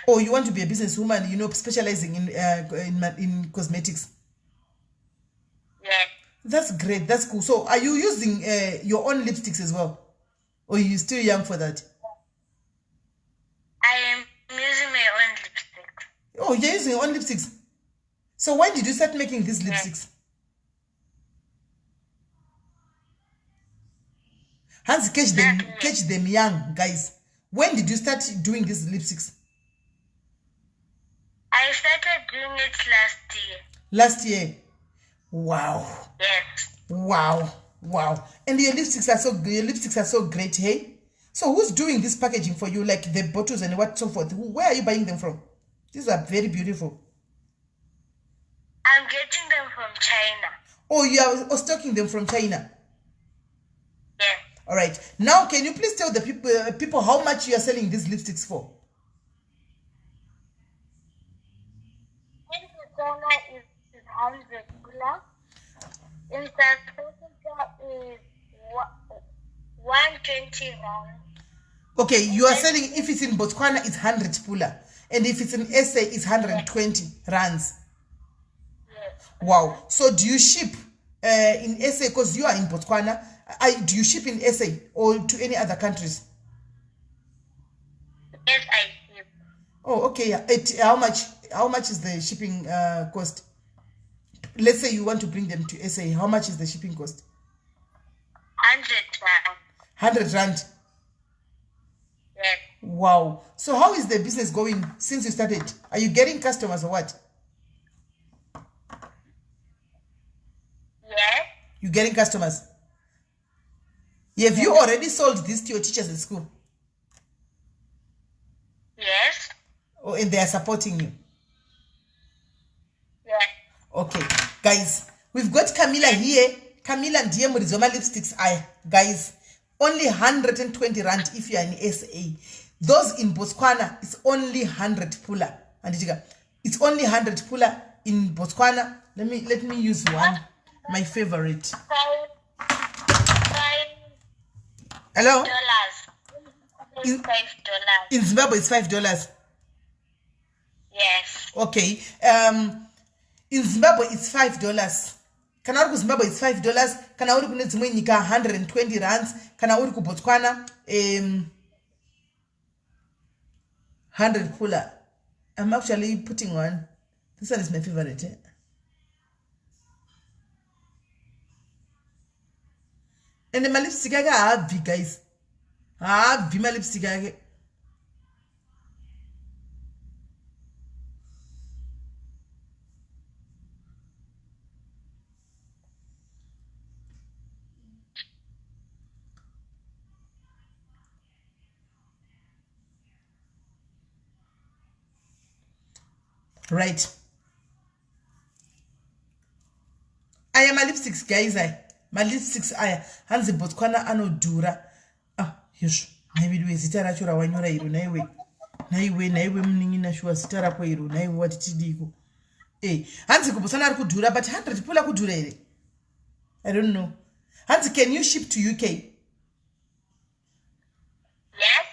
Oh, you want to be a businesswoman, specializing in cosmetics. Yes. That's great. That's cool. So are you using your own lipsticks as well? Or are you still young for that? I am using my own lipstick. Oh, you're using your own lipsticks. So when did you start making these lipsticks? Hanzi catch them, catch them young, guys. When did you start doing these lipsticks? I started doing it last year. Last year. Wow. Yes. Wow. And your lipsticks are so great, hey? So who's doing this packaging for you, like the bottles and what so forth? Where are you buying them from? These are very beautiful. I'm getting them from China. Oh, you are stocking them from China. Yes. All right. Now, can you please tell the people how much you are selling these lipsticks for? In Botswana is 100 pula. In South Africa is 120 rand. Okay, you are selling, if it's in Botswana, it's 100 pula. And if it's in SA, it's 120 rands. Yes. Wow. So do you ship in SA, because you are in Botswana, do you ship in SA or to any other countries? Yes, I ship. Oh, okay. Yeah. How much is the shipping cost? Let's say you want to bring them to SA. How much is the shipping cost? 100 rand. 100 rand. Yes. Wow. So how is the business going since you started? Are you getting customers or what? Yes. You getting customers? Have you already sold this to your teachers at school? Yes. Oh, and they are supporting you? Yes. Okay, guys, we've got Camilla here. Camilla ndiye muridzi lipsticks aya. Guys, only 120 rand if you are in SA. Those in Botswana, it's only 100 pula. Handitika, it's only 100 pula in Botswana. Let me use one, my favorite. Five Hello? dollars. $5. In Zimbabwe, it's $5. Yes. Okay. In Zimbabwe, it's $5. Kana uri kuZimbabwe, it's $5. Kana uri kune dzimwe nyika, 120 rands. Kana uri kuBotswana, 100 pula. I'm actually putting one. This one is my favorite. Eh? And malipstick ake haabvi guys. Haabvi malipstick ake. Right, aya malipsticks guys, aya malipsticks aya hanzi Botswana anodhura. Ah, izvo naividiwe zita racho rawanyora iro. Naiwe, naiwe, naiwe munin'ina, shuwa zita rako iro. Naiwe, wati tidiko e hanzi kuBotswana ari kudhura, but 100 pula kudhura here? I don't know. Hanzi, can you ship to UK? Yes.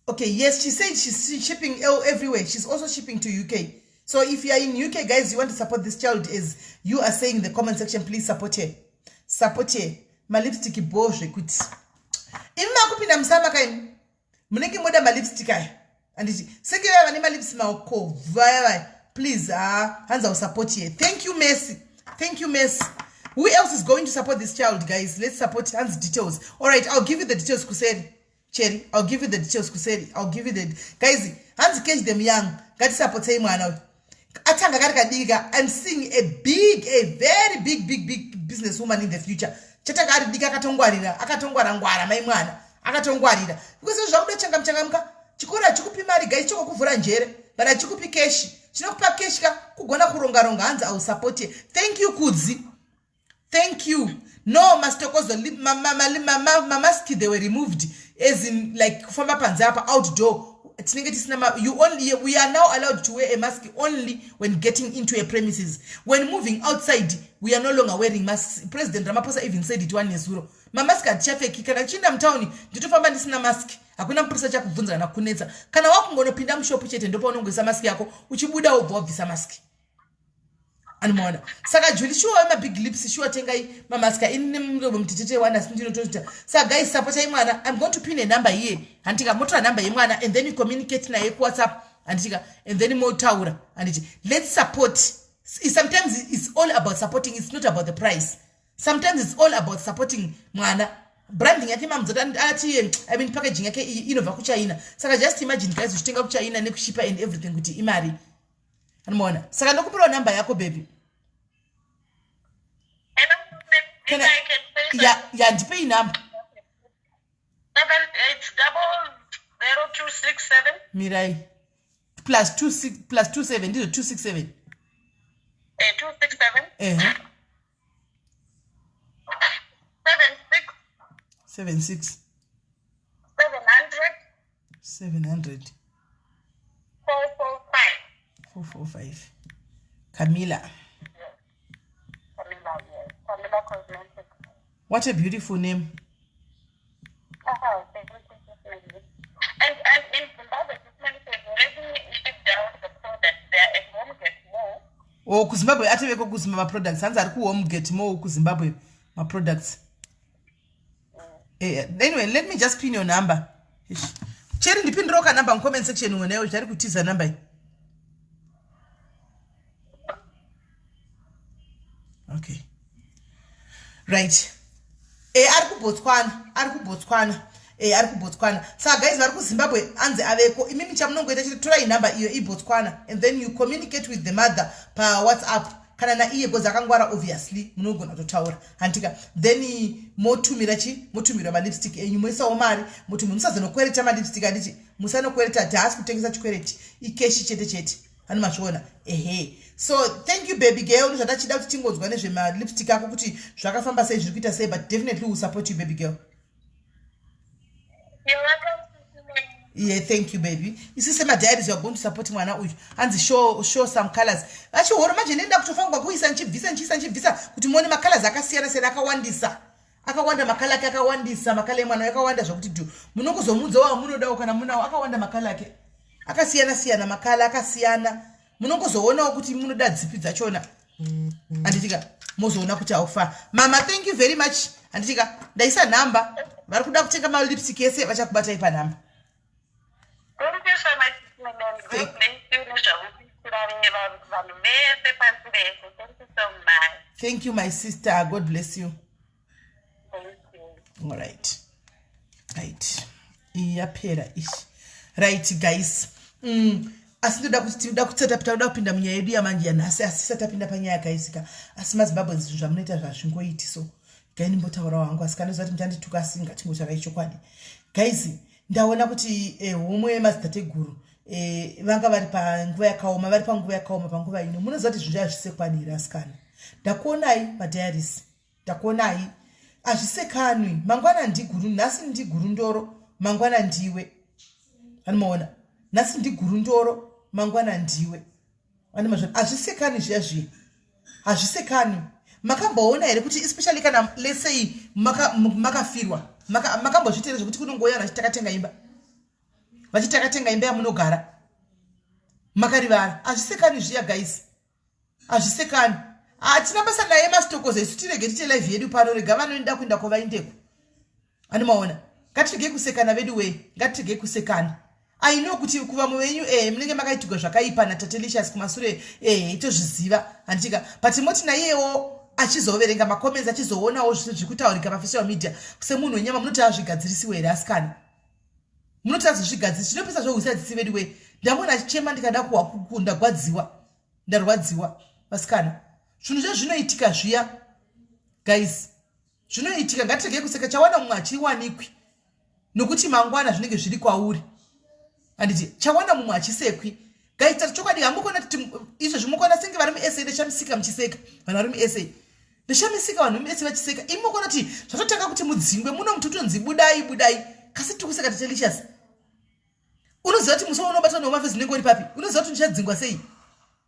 Okay, yes, she said she's shipping everywhere. She's also shipping to UK. So if you are in UK, guys, you want to support this child, as you are saying in the comment section, please support her. Support her. Malipstick bo zvekuti imi makupinda musama kaimi munenge moda malipstick aya, handiti? Senge vaya vane malips makovhu vaya vaya, please. Ah, hanzi will support here. Thank you, Messi. Thank you, Messi. Who else is going to support this child, guys? Let's support. Hanzi details. All right, I'll give you the details kuseri. Cherry, I'll give you the details kuseri. I'll give you the, guys, hanzi catch them young. Ngatisapotei mwana uyu atanga kari kadika. I'm seeing a big, a very big, big, big business woman in the future. Chatanga ari diki, akatongwarira, akatongwara-ngwara mai mwana akatongwarira, because zvakuda changamuchangamuka. Chikoro hachikupi mari guys, chokokuvhura njere, but hachikupi cash. Chinokupa cash ka kugona kuronga-ronga. Hanzi I will support you. Thank you, Kudzi. Thank you. No, mastokozo mamaski, they were removed, as in like kufamba panze apa, outdoor tinenge tisina. You only, we are now allowed to wear a mask only when getting into a premises. When moving outside, we are no longer wearing masks. President Ramaphosa even said it one nezuro. Mamaski hatichapfeki. Kana chiinda mutauni, nditofamba ndisina mask, hakuna mupurisa chakubvunza kana kunetsa. Kana wakungonopinda mushopu chete, ndopaunongoisa maski yako, uchibuda wobva wabvisa maski, anomaona. Saka Juli, shuwa wemabig lips, shuwa tengai mamaska. Ini nemuromo mutitete wani, asi ndinotoita. Saka guys, supportai mwana. I'm going to pin a number here, handitika? Motora number yemwana and then you communicate naye kuWhatsApp, handitika? And then motaura, handiti? Let's support. Sometimes it's all about supporting, it's not about the price. Sometimes it's all about supporting mwana. Branding yake mamudzoti ati, I mean, packaging yake iyi inobva kuChina. Saka just imagine guys, uchitenga kuChina nekushipa and everything, kuti imari, anomaona. Saka ndokupirawo namba yako, baby. Can I, can Ya, ndipei namba. It's 00267. Mirai, plus 26, plus 27, ndizvo, 267? 267. Ehe. 76. 76. 700. 700. 445. 445. Camilla. Camilla, yes. Camilla Cosmetics. What a beautiful name. Oh, thank you. And in Zimbabwe, this man has already shipped out the product. They are at Home Gate Mall. O, kuZimbabwe atoveko kuzimba maproducts. Hanzi ari kuHome Gate Mall kuZimbabwe maproducts. Anyway, let me just pin your number. Ish. Cheri, ndipindirewo kanamba mucomment section wenewo zvari kutiza namba iyi. Okay, right. Ari kuBotswana, ari kuBotswana, ari kuBotswana. Saka guys, vari kuZimbabwe anzi aveko. Imimi chamunongoita chete, torai nhamba iyo iBotswana and then you communicate with the mother paWhatsApp kana naiye, because akangwara, obviously munogona kutotaura, handitika? Then motumira chi, motumira malipstick enyu, moisawo mari, motumira. Musazonokwereta malipstick, handiti? Musanokwereta, haasi kutengesa chikwereti, icash chete chete, hani mazviona? Ehe. So thank you, baby girl. Zvandachida kuti tingonzwa nezvemalipstick ako, kuti zvakafamba sei, zviri kuita sei, but definitely will support you, baby girl. You're welcome. Yeah, thank you, baby. Isi semadiaries, you are going to support mwana uyu. Hanzi show some colors. Vachihoro manje nenda kutofanirwa kuisa ndichibvisa, ndichiisa, ndichibvisa, kuti muone macolors akasiyana siyana, akawandisa, akawanda macolour ake, akawandisa macolour emwana akawanda zvokuti dhu. Munongozomudzawo amunodawo kana munawo. Akawanda macolour ake, akasiyana siyana, macolour akasiyana. Munongozoonawo kuti munoda dzipi dzachona, handitika? Mozoona kuti haufa. Mama, thank you very much, handitika? Ndaisa nhamba. Vari kuda kutenga malipstick ese vachakubatai panhamba. Thank you so much, Melanie. God bless you nezvamukuitira vanhu vese pasi rese. Thank you so much. Thank you, my sister. God bless you. Thank you. All right. Right. Iyi yapera ishi. Right guys. Asi ndoda kuti tinoda kutsata tinoda kupinda munyaya yedu yamanje yanhasi, asi tisati tapinda panyaya, guys ka. Asi maZimbabwe, zvinhu zvamunoita zvazvingoiti so. Gai ndimbotaurawo hangu, asi kana kuti muchandituka, asi ngatingotarai chokwadi. Guys, ndaona kuti homwe yemadzitateguru vanga vari panguva yakaoma, vari panguva yakaoma panguva ino. Munoziva kuti zvinhu hazvisekwani here, asikana? Ndakuonai madiaries, ndakuonai. Hazvisekanwi. Mangwana ndiguru, nhasi ndiguru ndoro, mangwana ndiwe. Anomaona, nhasi ndiguru ndoro, mangwana ndiwe. Anomazvona, hazvisekani zviya zviya, hazvisekani. Makamboona here kuti especially kana, let's say, makafirwa, makambozviita here zvekuti kunongouya vanhu vachiti takatenga imba, vachiti takatenga imba yamunogara, makarivara? Hazvisekani zviya guys, hazvisekani. Hatina basa naye masitokoza isu, tirege tiite live yedu pano. Rega vanoenda kuenda kwavaindeko. Anomaona, ngatiregei kusekana vedu wei, ngatiregei kusekana. I know kuti kuvamwe venyu munenge makaitirwa zvakaipa naTatelicious kumasure, tozviziva, handitika? But moti naiyewo achizoverenga macomments, achizoonawo zvese zviri kutaurika pasocial media, semunhu wenyama, munoti azvigadzirisiwe here, asikana? Munoti azozvigadzirisi? Zvinopesa zvohwisa tsitsi vedu wei. Ndamona achichema, ndikada kuwa, ndagwadziwa, ndarwadziwa, vasikana. Zvinhu zvezvinoitika zviya guys, zvinoitika. Ngatiregei kuseka. Chawana mumwe hachiwanikwi, nokuti mangwana zvinenge zviri kwauri, handiti? Chawana mumwe hachisekwi. Gaita chokwadi, hamukona kuti izvozvi mukona senge vari muSA. Ndeshamisika muchiseka vanhu vari muSA, ndeshamisika vanhu vemuSA vachiseka. Imi mukona kuti zvatotanga kuti mudzingwe muno, muti utonzi budai, budai, kasi tiri kuseka. Tatelicious, unoziva kuti musi waunobatwa neumafesi unenge uri papi? Unoziva kuti ndichadzingwa sei?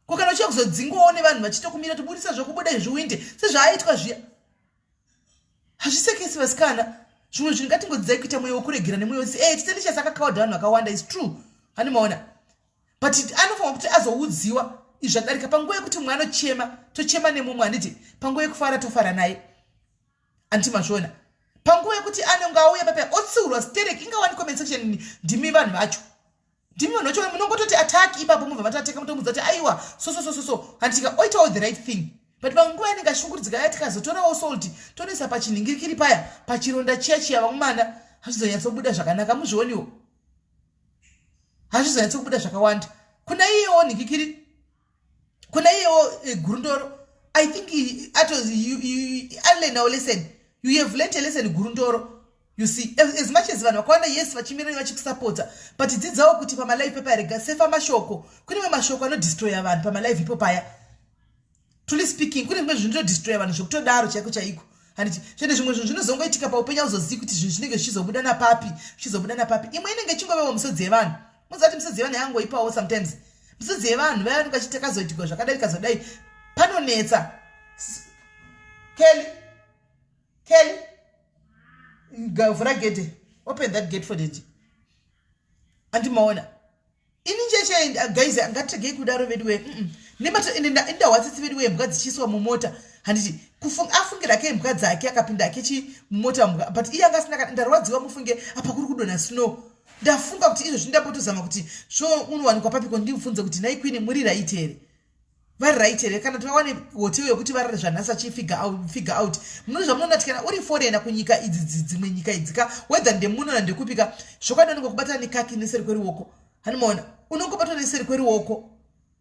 Ko kana uchiya kuzodzingwawo nevanhu vachitokumira tibudisa zvokubuda izviwinde sezvaaitwa zviya? Hazvisekesi, vasikana. Zvimwe zvinhu ngatingodzidzai kuita mweya wekuregera nemweya wese. Titelicious akakawadha vanhu vakawanda, is true, hani maona? But anofanira kuti azoudziwa izvi zvadarika. Panguva yekuti mumwe anochema, tochema nemumwe, handiti? Panguva yekufara, tofara naye, handiti mazviona? Panguva yekuti anenge auya papa otsiurwa sterek, ingawani comment section, ndimi vanhu vacho, ndimi vanhu vacho munongototi attack ipapo, mubva matateka, mutomudza kuti aiwa, so so so so so, handitika? Oitawo the right thing. But panguva yanenge ashungurudzika ya, tikazotorawo salt, tonoisa pachinhingirikiri paya, pachironda chiya chiya, vamumana, hazvizonyatsobuda zvakanaka. Muzvioniwo, hazvizonyatsobuda zvakawanda kuna iyewo nhingikiri, kuna iyewo Gurundoro. I think ato alearnawo lesson. You have learnt a lesson, Gurundoro. You see, as much as vanhu vakawanda, yes, vachimira vachikusapota, but dzidzawo kuti pamalive pepa rega sefa mashoko. Kune mamwe mashoko anodestroya vanhu pamalive ipo paya. Truly speaking, kune zvimwe zvinhu zvinodestroya vanhu zvekutodaro chaiko chaiko, handiti? Zvende zvimwe zvinhu zvinozongoitika paupenyu, auzozivi kuti zvinhu zvinenge zvichizobuda napapi, zvichizobuda napapi. Imwe inenge ichingovewo misodzi yevanhu. Muziva kuti misodzi yevanhu yangoipawo sometimes, misodzi yevanhu vaya vanenge vachiti takazoitikwa zvakadai, tikazodai, panonetsa. Kelly, Kelly, vhura gate, open that gate for daddy. Andimaona ini cheche guys, ngatiregei kudaro vedu we. Indawatsitsi vedu wembwa dzichiiswa mumota, handiti? Afungira ake imbwa dzake, akapinda ake chi mumota mbwa, but iye anga asina. Ndarwadziwa mufunge. Apa kuri kudonha snow. Ndafunga kuti izvozvi ndambotozama kuti so unowanikwa papiko, ndimubvunze kuti nhai queen, muri right here? Vari right here? Kana tivawane hotel yokuti varare zvanhasi, achifigure out, figure out. Muno zvamunoona kuti kana uri foreigner kunyika idzi, dzimwe nyika idzi ka, whether ndemuno nandekupika, zvokwadi unenge kubatana nekaki neseri kweruoko. Hanimaona, unongobatwa neseri kweruoko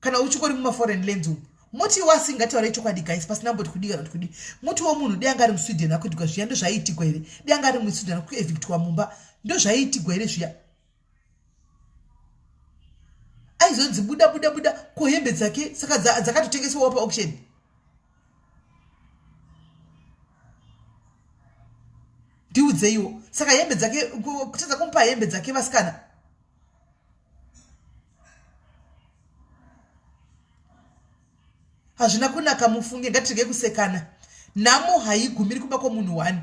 kana uchingori mumaforeign lands umu. Muti wasi, ngataurai chokwadi guys, pasina mboti kudii kana kuti kudii. Muti womunhu dei anga ari muSweden akuitigwa zviya, ndozvaiitigwa here? Dei anga ari muSweden akuevictwa mumba, ndozvaiitigwa here zviya? Aizonzi buda, buda, buda. Ko hembe dzake saka dzakatotengeswawo paauction? Ndiudzeiwo, saka hembe dzake, kutadza kumupa hembe dzake, vasikana? Hazvina kunaka mufunge. Ngatirege kusekana. Nhamo haigumiri kumba kwomunhu one.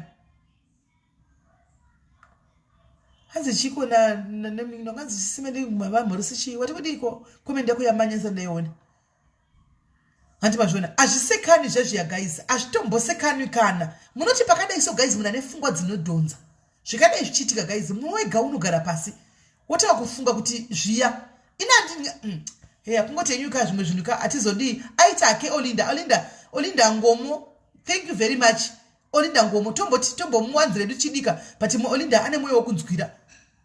Hanzi chiko nanganzi chisimendimavamhorisi chii? Wati kudiko? Comment yako yamanyasa, ndaiona, handi mazviona? Hazvisekani zvezviya guys, hazvitombosekanwi. Kana munoti pakadai so guys, munhu ane pfungwa dzinodhonza, zvikadai zvichiitika guys, mumwe wega unogara pasi wotanga kufunga kuti zviya. Ina heya kungoti henyu ka zvimwe zvinhu ka hatizodii. Aita hake Olinda, Olinda, Olinda Ngomo, thank you very much Olinda Ngomo. Tomboti tombomuwanzira edu chidika, but Olinda ane mwoyo wokunzwira,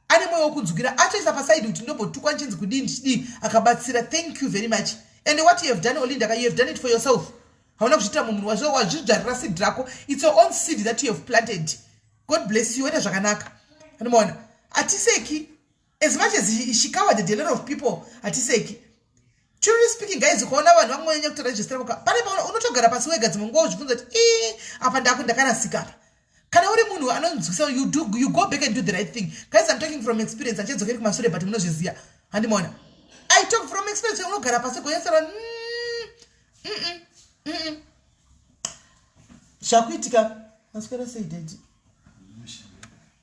ane mwoyo wokunzwira. Atoisa pasaidi kuti ndombotukwa nchinzi kudii ndichidii, akabatsira. Thank you very much. And what you have done, Olinda ka, you have done it for yourself. Hauna kuzviitira mumwe munhu, wazvidzvarira seed rako. It's your own seed that you have planted. God bless you, waita zvakanaka. Anomaona hatiseki, as much as she covered a lot of people, hatiseki. Truly speaking, guys, ukaona vanhu vangonyanya kutoregister voka pane paona unotogara pasi wega dzimwe nguva uzvibvunza kuti ii, apa ndako ndakarasika apa. Kana uri munhu anonzwisa, you go back and do the right thing. Guys, I'm talking from experience. Handichadzokeri kumashure, but munozviziva, handimaona? I talk from experience. Unogara pasi gonyasara Zvakuitika. Maswera sei, daddy?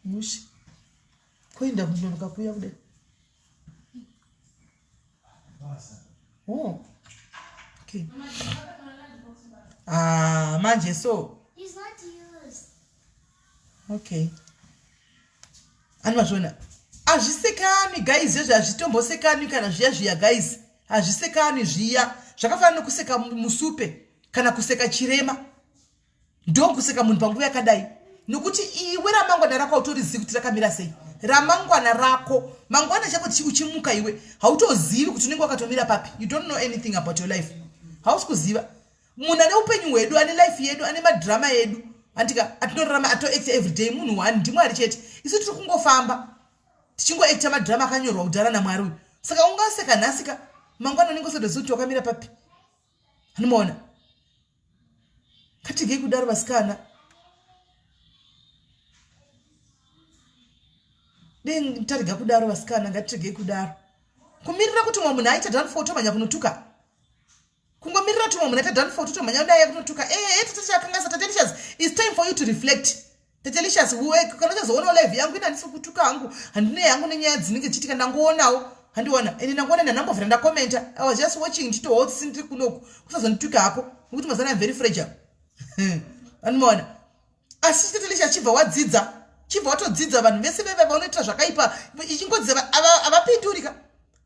Mushe. Kuenda kunonoka kuuya kudai. Oh, okay. Ah, manje so It's not used. Okay, ani mazviona, hazvisekani guys. Zvezvo hazvitombosekani kana zviya zviya, guys, hazvisekani zviya. Zvakafanana nekuseka musupe kana kuseka chirema, ndokuseka munhu panguva yakadai, nokuti iwe ramangwana rako hautorizivi kuti rakamira sei. Ramangwana rako, mangwana chako uchimuka iwe hautozivi kuti unenge wakatomira papi. You don't know anything about your life. Hausi kuziva. Munhu ane upenyu hwedu, ane life yedu, ane madrama edu, andika atinorarama, atoacta everyday, munhu one ndiMwari chete. Isu tiri kungofamba tichingoacta madrama akanyorwa kudhara naMwari uyu. Saka ungaseka nhasika, mangwana unenge usatozivi kuti wakamira papi. Anomaona, ngatigei kudaro, vasikana. Dei tarega kudaro, vasikana, ngatiregei kudaro. Kumirira kuti mumwe munhu aita downfall, tomhanya kunotuka. Kungomirira kuti mumwe munhu aita downfall, totomhanya kudai kunotuka. Ee, tatachakanganisa. Tatelicious, it's time for you to reflect. Tatelicious, kana uchazoonawo live yangu, ina handisi kutuka hangu, handine hangu nenyaya dzinenge dzichiitika. Ndangoonawo, handiona ende ndangoona, ndandambovhera ndakomenta. I was just watching ndichitohotsi ndiri kunoku. Kusazondituka hako, nekuti mazana am very fragile, anomaona. Asi Tatelicious, chibva wadzidza, chibva watodzidza. Vanhu vese veve vaunoitira zvakaipa, ichingodzidza, havapindurika.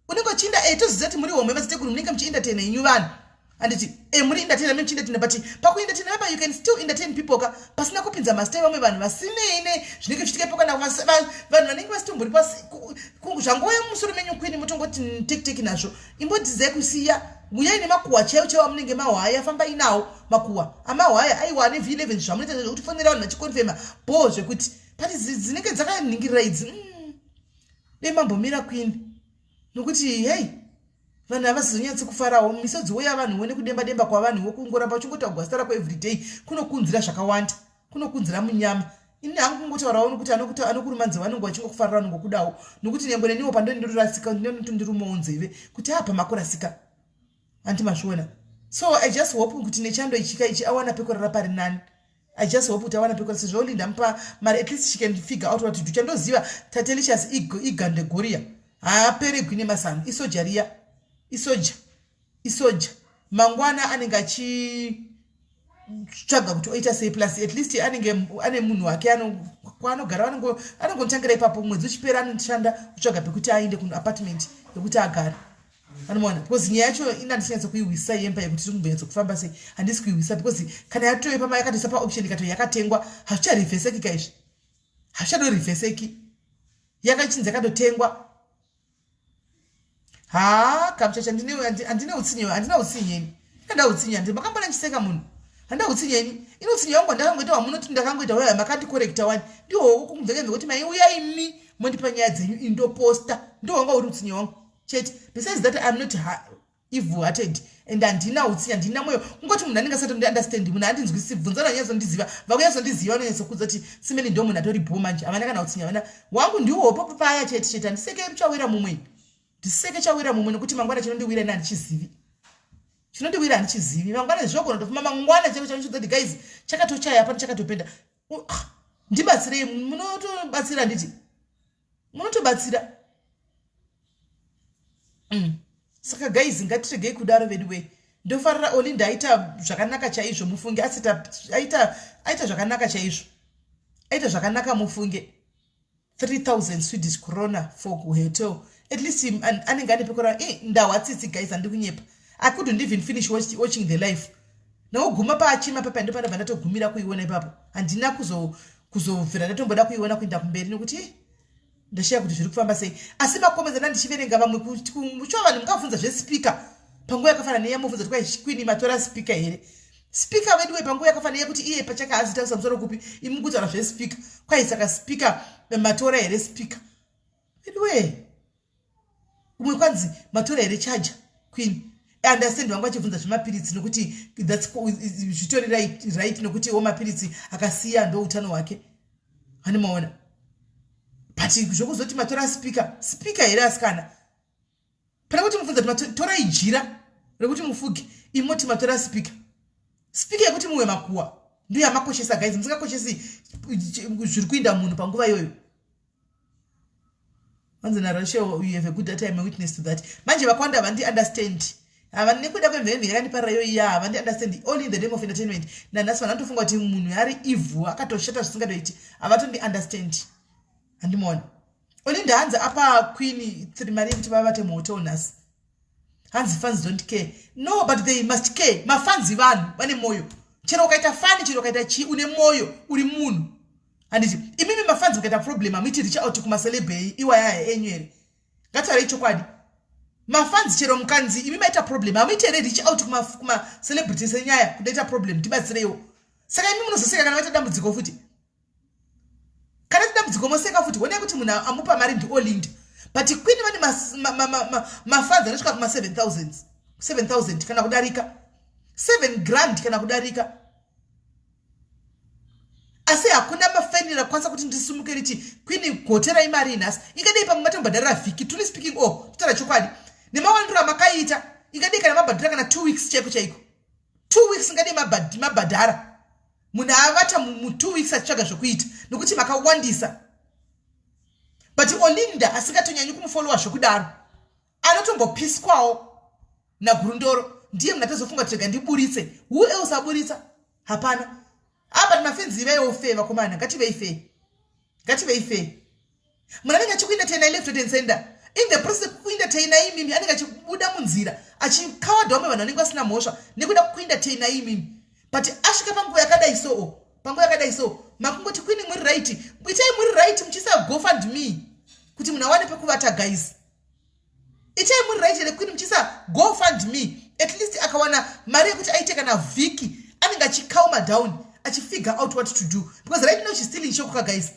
Unenge uchiinda e, toziva kuti muri homwe madziteteguru, munenge muchientertaina inyu vanhu, handiti? E, muri entertaina, muchientertaina, but pakuentertaina papa you can still entertain people ka pasina kupinza mazita evamwe vanhu vasinei nezvinenge zvichitika ipo, kana vanhu vanenge vasitombori zvangouya mumusoro menyu kwini, motongoti tekiteki nazvo. Imbodzidzai kusiya. Uyai nemakuhwa chaiwo chaiwo amunenge mahwaya, fambai nawo makuhwa amahwaya. Aiwa, ane V11 zvamunoita zvekuti fonera vanhu vachikonfema bho zvekuti pati dzinenge dzakaningirira idzi. Dei mambomira kwini, nokuti hei, vanhu havazonyatsi kufarawo. Misodzi wo yavanhuwo nekudemba demba kwavanhuwo, kungoramba uchingotaugwa zita rako everyday kunokunzira zvakawanda, kunokunzira munyama. Ini hangu kungotaurawo nokuti anokuruma nzeve anonge vachingokufarira, anongokudawo, nokuti nyangwe neniwo pandoni ndorasika, ndinotondirumawo nzeve kuti apa makurasika, handi mazviona? So I just hope kuti nechando ichika ichi awana pekurara pari nani. I just hope kuti awana pekurara, sezvo Olinda mupa mari. At least she can figure out what to do. Chandoziva, Tatelicious igandegoria, haaperegwi nemasano. Isoja riya, isoja, isoja. Mangwana anenge achitsvaga kuti oita sei. Plus at least anenge ane munhu wake kwaanogara, anongotangira ipapo. Mwedzi uchipera anoshanda kutsvaga pekuti aende kuapartment yekuti agare, anomaona? Because nyaya yacho ina handisinyatso kuihwisisa yemba yekuti tiri kumbonyatso kufamba sei. Handisi kuihwisisa because kana yatove pama yakatoisa paoption ikato yakatengwa, hazvicharivheseki ka izvi, hazvichadorivheseki. Yakachinzi yakatotengwa. Haa, kamuchacha, handine utsinye, handina utsinye ini. Handina utsinye, handi makambona ndichiseka munhu. Handina utsinye ini. Ini utsinye wangu ndakangoita wamunoti ndakangoita waya makandicorrecta wani, ndihwo kumvekemve kuti maiuya imi mondipa nyaya dzenyu, indoposta. Ndo wanga uri utsinye wangu chete. Besides that, I'm not evil hearted and handina utsinye, handina mwoyo. Kungoti munhu anenge asati understand, munhu handinzwisisi. Bvunza vanonyatsondiziva, vakunyatsondiziva vanonyatsokudza kuti simeni ndo munhu atori bho manje. Havana kana utsinye, havana. Wangu ndiwopo paya chete chete. Handiseke chawira mumwe, ndiseke chawira mumwe, nekuti mangwana chinondiwira ini handichizivi. Chinondiwira handichizivi. Mangwana zvogona kutofuma mangwana chero chandichizoti guys, chakatochaya pano, chakatopenda. Ah, ndibatsirei. Munotobatsira, handiti? Munotobatsira. Saka guys, ngatiregei kudaro vedu wei. Ndofarira Olinda, aita zvakanaka chaizvo mufunge. Asi aita zvakanaka chaizvo, aita zvakanaka mufunge. 3000 Swedish krona for hotel. At least anenge ane pekura. Ndahwa tsitsi guys, handi kunyepa. I couldn't even finish watching the life. Nokuguma paachima papa ndo pandabva ndatogumira kuiona ipapo. Handina kuzobvira ndatomboda kuiona kuenda kumberi nekuti ndashaya kuti zviri kufamba sei. Asi macomments anda ndichiverenga vamwe kuchova vanhu mukabvunza zvespeaker panguva yakafanana neyamubvunza kuti kwai Queen matora speaker here? Speaker vedu we panguva yakafanana yekuti iye pachake haazitaurisa musoro kupi, imi kutaura zvespeaker kwai saka speaker matora here speaker veduwe? Umwe kwanzi matora here charger Queen? Understand vangu vachibvunza zvemapiritsi nokuti that's zvitori right nokuti wo mapiritsi akasiya ndo utano hwake, hani maona? But zvokuzoti matora speaker, speaker here asikana? Pane kuti mubvunza kuti torai jira rekuti mufuge, imoti matora speaker. Speaker yekuti muwe makuwa ndiyo yamakoshesa guys, musingakoshesi zviri kuinda munhu panguva iyoyo. Vanzi naRachel, you have a good time, a witness to that. Manje vakawanda havandi understand, hava nekuda kwemhemhe yakandiparira iyo iya, havandi understand. All in the name of entertainment. Nanhasi vanhu vanotofunga kuti munhu ari evil, akatoshata zvisingatoiti. Havatondi understand, handimaona? Olinda hanzi apa Queen three mari yekuti vavate muhotel nhasi. Hanzi fans don't care. No, but they must care. Mafans vanhu vane mwoyo. Chero ukaita funny, chero ukaita chii, une mwoyo, uri munhu, handiti? Imimi mafans mukaita problem hamuiti reach out kumaceleb iwayaya enyu here? Ngataurei chokwadi. Mafans chero mukanzi imi maita problem, hamuiti here reach out kumacelebrity senyaya kudaita problem, tibatsireiwo? Saka imi munozoseka kana vaita dambudziko futi. Kana ti dambudziko moseka futi. Honai kuti munhu amupa mari ndiOlinda, but Queen vane mafans anosvika kuma-7000 7000 kana kudarika, 7 grand kana kudarika, asi hakuna mafan rakwanisa kuti ndisimuke riti, "Queen, goterai mari nhasi." Ingadei pamwe matombadharira vhiki. Truly speaking, o oh, totaura chokwadi, nemawandiro amakaita, ingadei kana mabhadhara kana 2 weeks chaiko chaiko, 2 weeks ingadei mabhadhara. Munhu avata mu2 weeks achitsvaga zvokuita nokuti makawandisa. But Olinda asingatonyanyi kumufollowa zvokudaro, anotombopiswawo naGurundoro, ndiye munhu atozofunga kuti rega ndiburitse. Who else aburitsa? Hapana. Ah, but mafans ivaiwo fair vakomana, ngativei fair, ngativei fair. Munhu anenge achikuentertainai left, right and center, in the process yekukuentertainai imimi anenge achibuda munzira achikawadha vamwe vanhu vanenge vasina mhosva nekuda kukuentertainai imimi. But asvika panguva yakadai soo, panguva yakadai so, makungoti, "Queen muri right." Itai muri right muchiisa GoFund Me kuti munhu awane pekuvata. Guys, itai muri right here Queen muchiisa GoFund Me? At least akawana mari yekuti aite kana vhiki, anenge achicalma down, achifigure out what to do, because right now she's still in shock ka guys,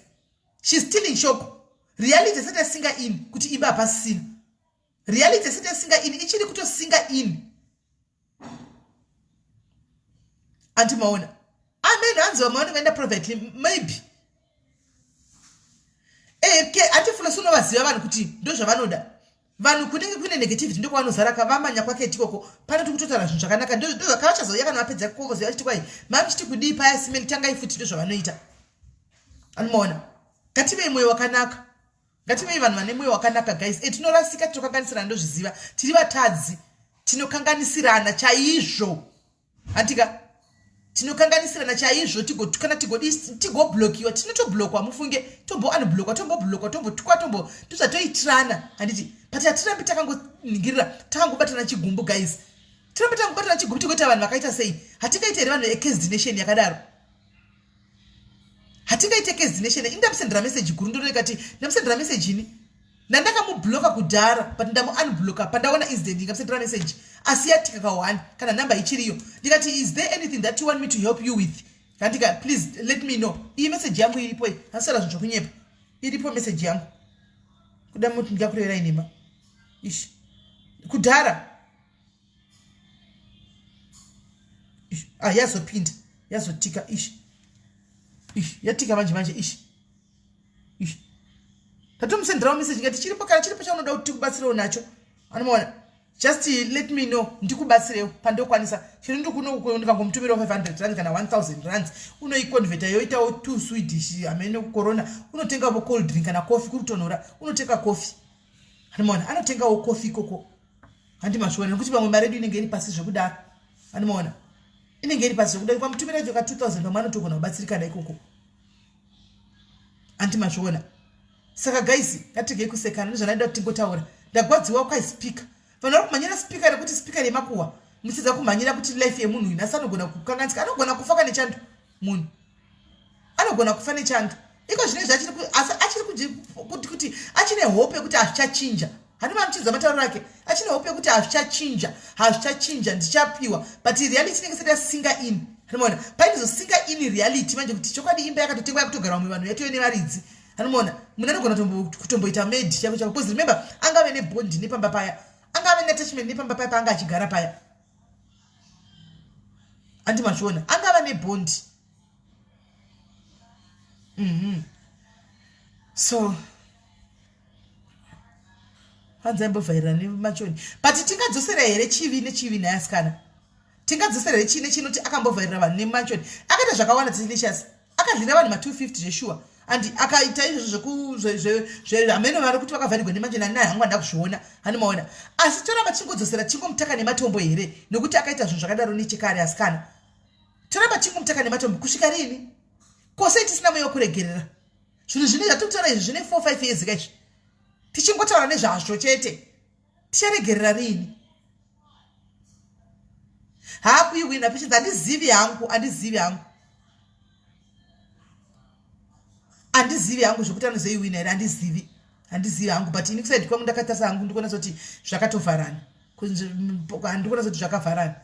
she's still in shock. Reality isati yasinka in kuti imba hapasisina. Reality isati yasinka in, ichiri kutosinka in. Andimaona amen. Hanzi vamwe vanenge vaenda privately maybe. Hatifuna sunovaziva vanhu kuti ndo zvavanoda. Vanhu kunenge kuine negativity ndokwavanozara kavamanya kwake ikoko. Pano tiri kutotaura zvinhu zvakanaka, ndozvakavachazouya kana vapedza kukovoziva vachiti, "Kwai mamuchiti kudii paya simeni? Tangai futi." Ndozvavanoita, anomaona? Ngativei mwoyo wakanaka, ngativei vanhu vane mwoyo wakanaka guys. Tinorasika, tinokanganisirana, ndozviziva, tiri vatadzi, tinokanganisirana chaizvo, handika? Tinokanganisirana chaizvo, kana tigoblokiwa, tinotoblockwa mufunge, tombo-unblockwa, tomboblockwa, tombotukwa, tombo ndozvatoitirana, handiti? But hatirambi takangoningirira, takangobatana chigumbu guys. Tirambi takangobatana chigumbu tigoita vanhu vakaita sei? Hatingaiti here vanhu ecursed nation yakadaro? Hatingaite cursed nation. Ini ndamusendera meseji guru, ndonekati ndamusendera meseji ini ndandakamubloka kudhara, but ndamuunblocka pandaona incident. Ndikamusendera meseji asi yatika ka1 kana nhamba ichiriyo. Ndikati, "Is there anything that you want me to help you with?" Kandika, "Please let me know." Iyi meseji yangu iripo, handisara zvinhu zvokunyepa, iripo meseji yangu. Kuda muti ndingakureverai nhema ishi kudhara. Ah, yazopinda, yazotika ishi ishi, yatika manje manje ishi ishi. Tatomusenderawo meseji ngati chiripo, kana chiripo chaunoda kuti tikubatsirewo nacho, anomaona? Just let me know, ndikubatsirewo pandokwanisa. Chino ndikuno ndikangomutumirawo 500 rand kana 1000 rands, unoiconverta yoitawo 2 Swedish hamene corona, unotengawo cold drink kana coffee. Kuri kutonhora, unotenga coffee, anomaona? Anotengawo coffee ikoko, handi mazviona? Nekuti pamwe mari yedu inenge iri pasi zvekudaro, anomaona? Inenge iri pasi zvekudaro. Kwamutumira icho ka 2000, pamwe anotogona kubatsirikana ikoko, handi mazviona? Saka guys, ngatirege kusekana. Nezvandaida kuti tingotaura. Ndagwadziwa kwai speaker. Vanhu vari kumhanyira speaker rekuti speaker remakuhwa. Muchitadza kumhanyira kuti life yemunhu uyu nhasi anogona kukanganisika. Anogona kufa kane chando munhu. Anogona kufa nechando. Iko zvino izvi achiri asi achiri kuti kuti achine hope yekuti hazvichachinja. Handi mamuchinzwa matauriro ake. Achine hope yekuti hazvichachinja. Hazvichachinja ndichapiwa. But reality inenge isati yasinga in. Anoona painozosinga in reality manje kuti chokwadi imba yakatotengwa yakutogara vamwe vanhu yatove nevaridzi. Anoona munhu anogona kutomboita maid chako chako because remember angave nebond nepamba paya. Angave neattachment nepamba paya paanga achigara paya. Andi mazviona angava nebond. So hanzi aimbovhairira nemachoni but tingadzosera here chivi nechivi nhai asikana tingadzosera here chii nechinoti akambovhairira vanhu nemachoni akaita zvakawanda tsilicious akadlira vanhu ma250 zveshuwa and akaita izvozvo zvehameno vari kuti vakavharirwa nemachoni ani naye hangu handa kuzviona hani maona asi toramba tichingodzosera tichingomutaka nematombo here nekuti akaita zvinhu zvakadaro nechekare asikana toramba tichingomutaka nematombo kusvika riini ko sei tisina mweya wekuregerera zvinhu zvine zvatiri kutaura izvi zvine 4 5 years ka izvi tichingotaura nezvazvo chete ticharegerera riini haakuiwina pichinzi handizivi hangu handizivi hangu handizivi hangu zvekuti anozoiwina here handizivi handizivi hangu but ini kusaidi kwangu ndakatarisa hangu ndikuona sekuti zvakatovharana handikuona sekuti zvakavharana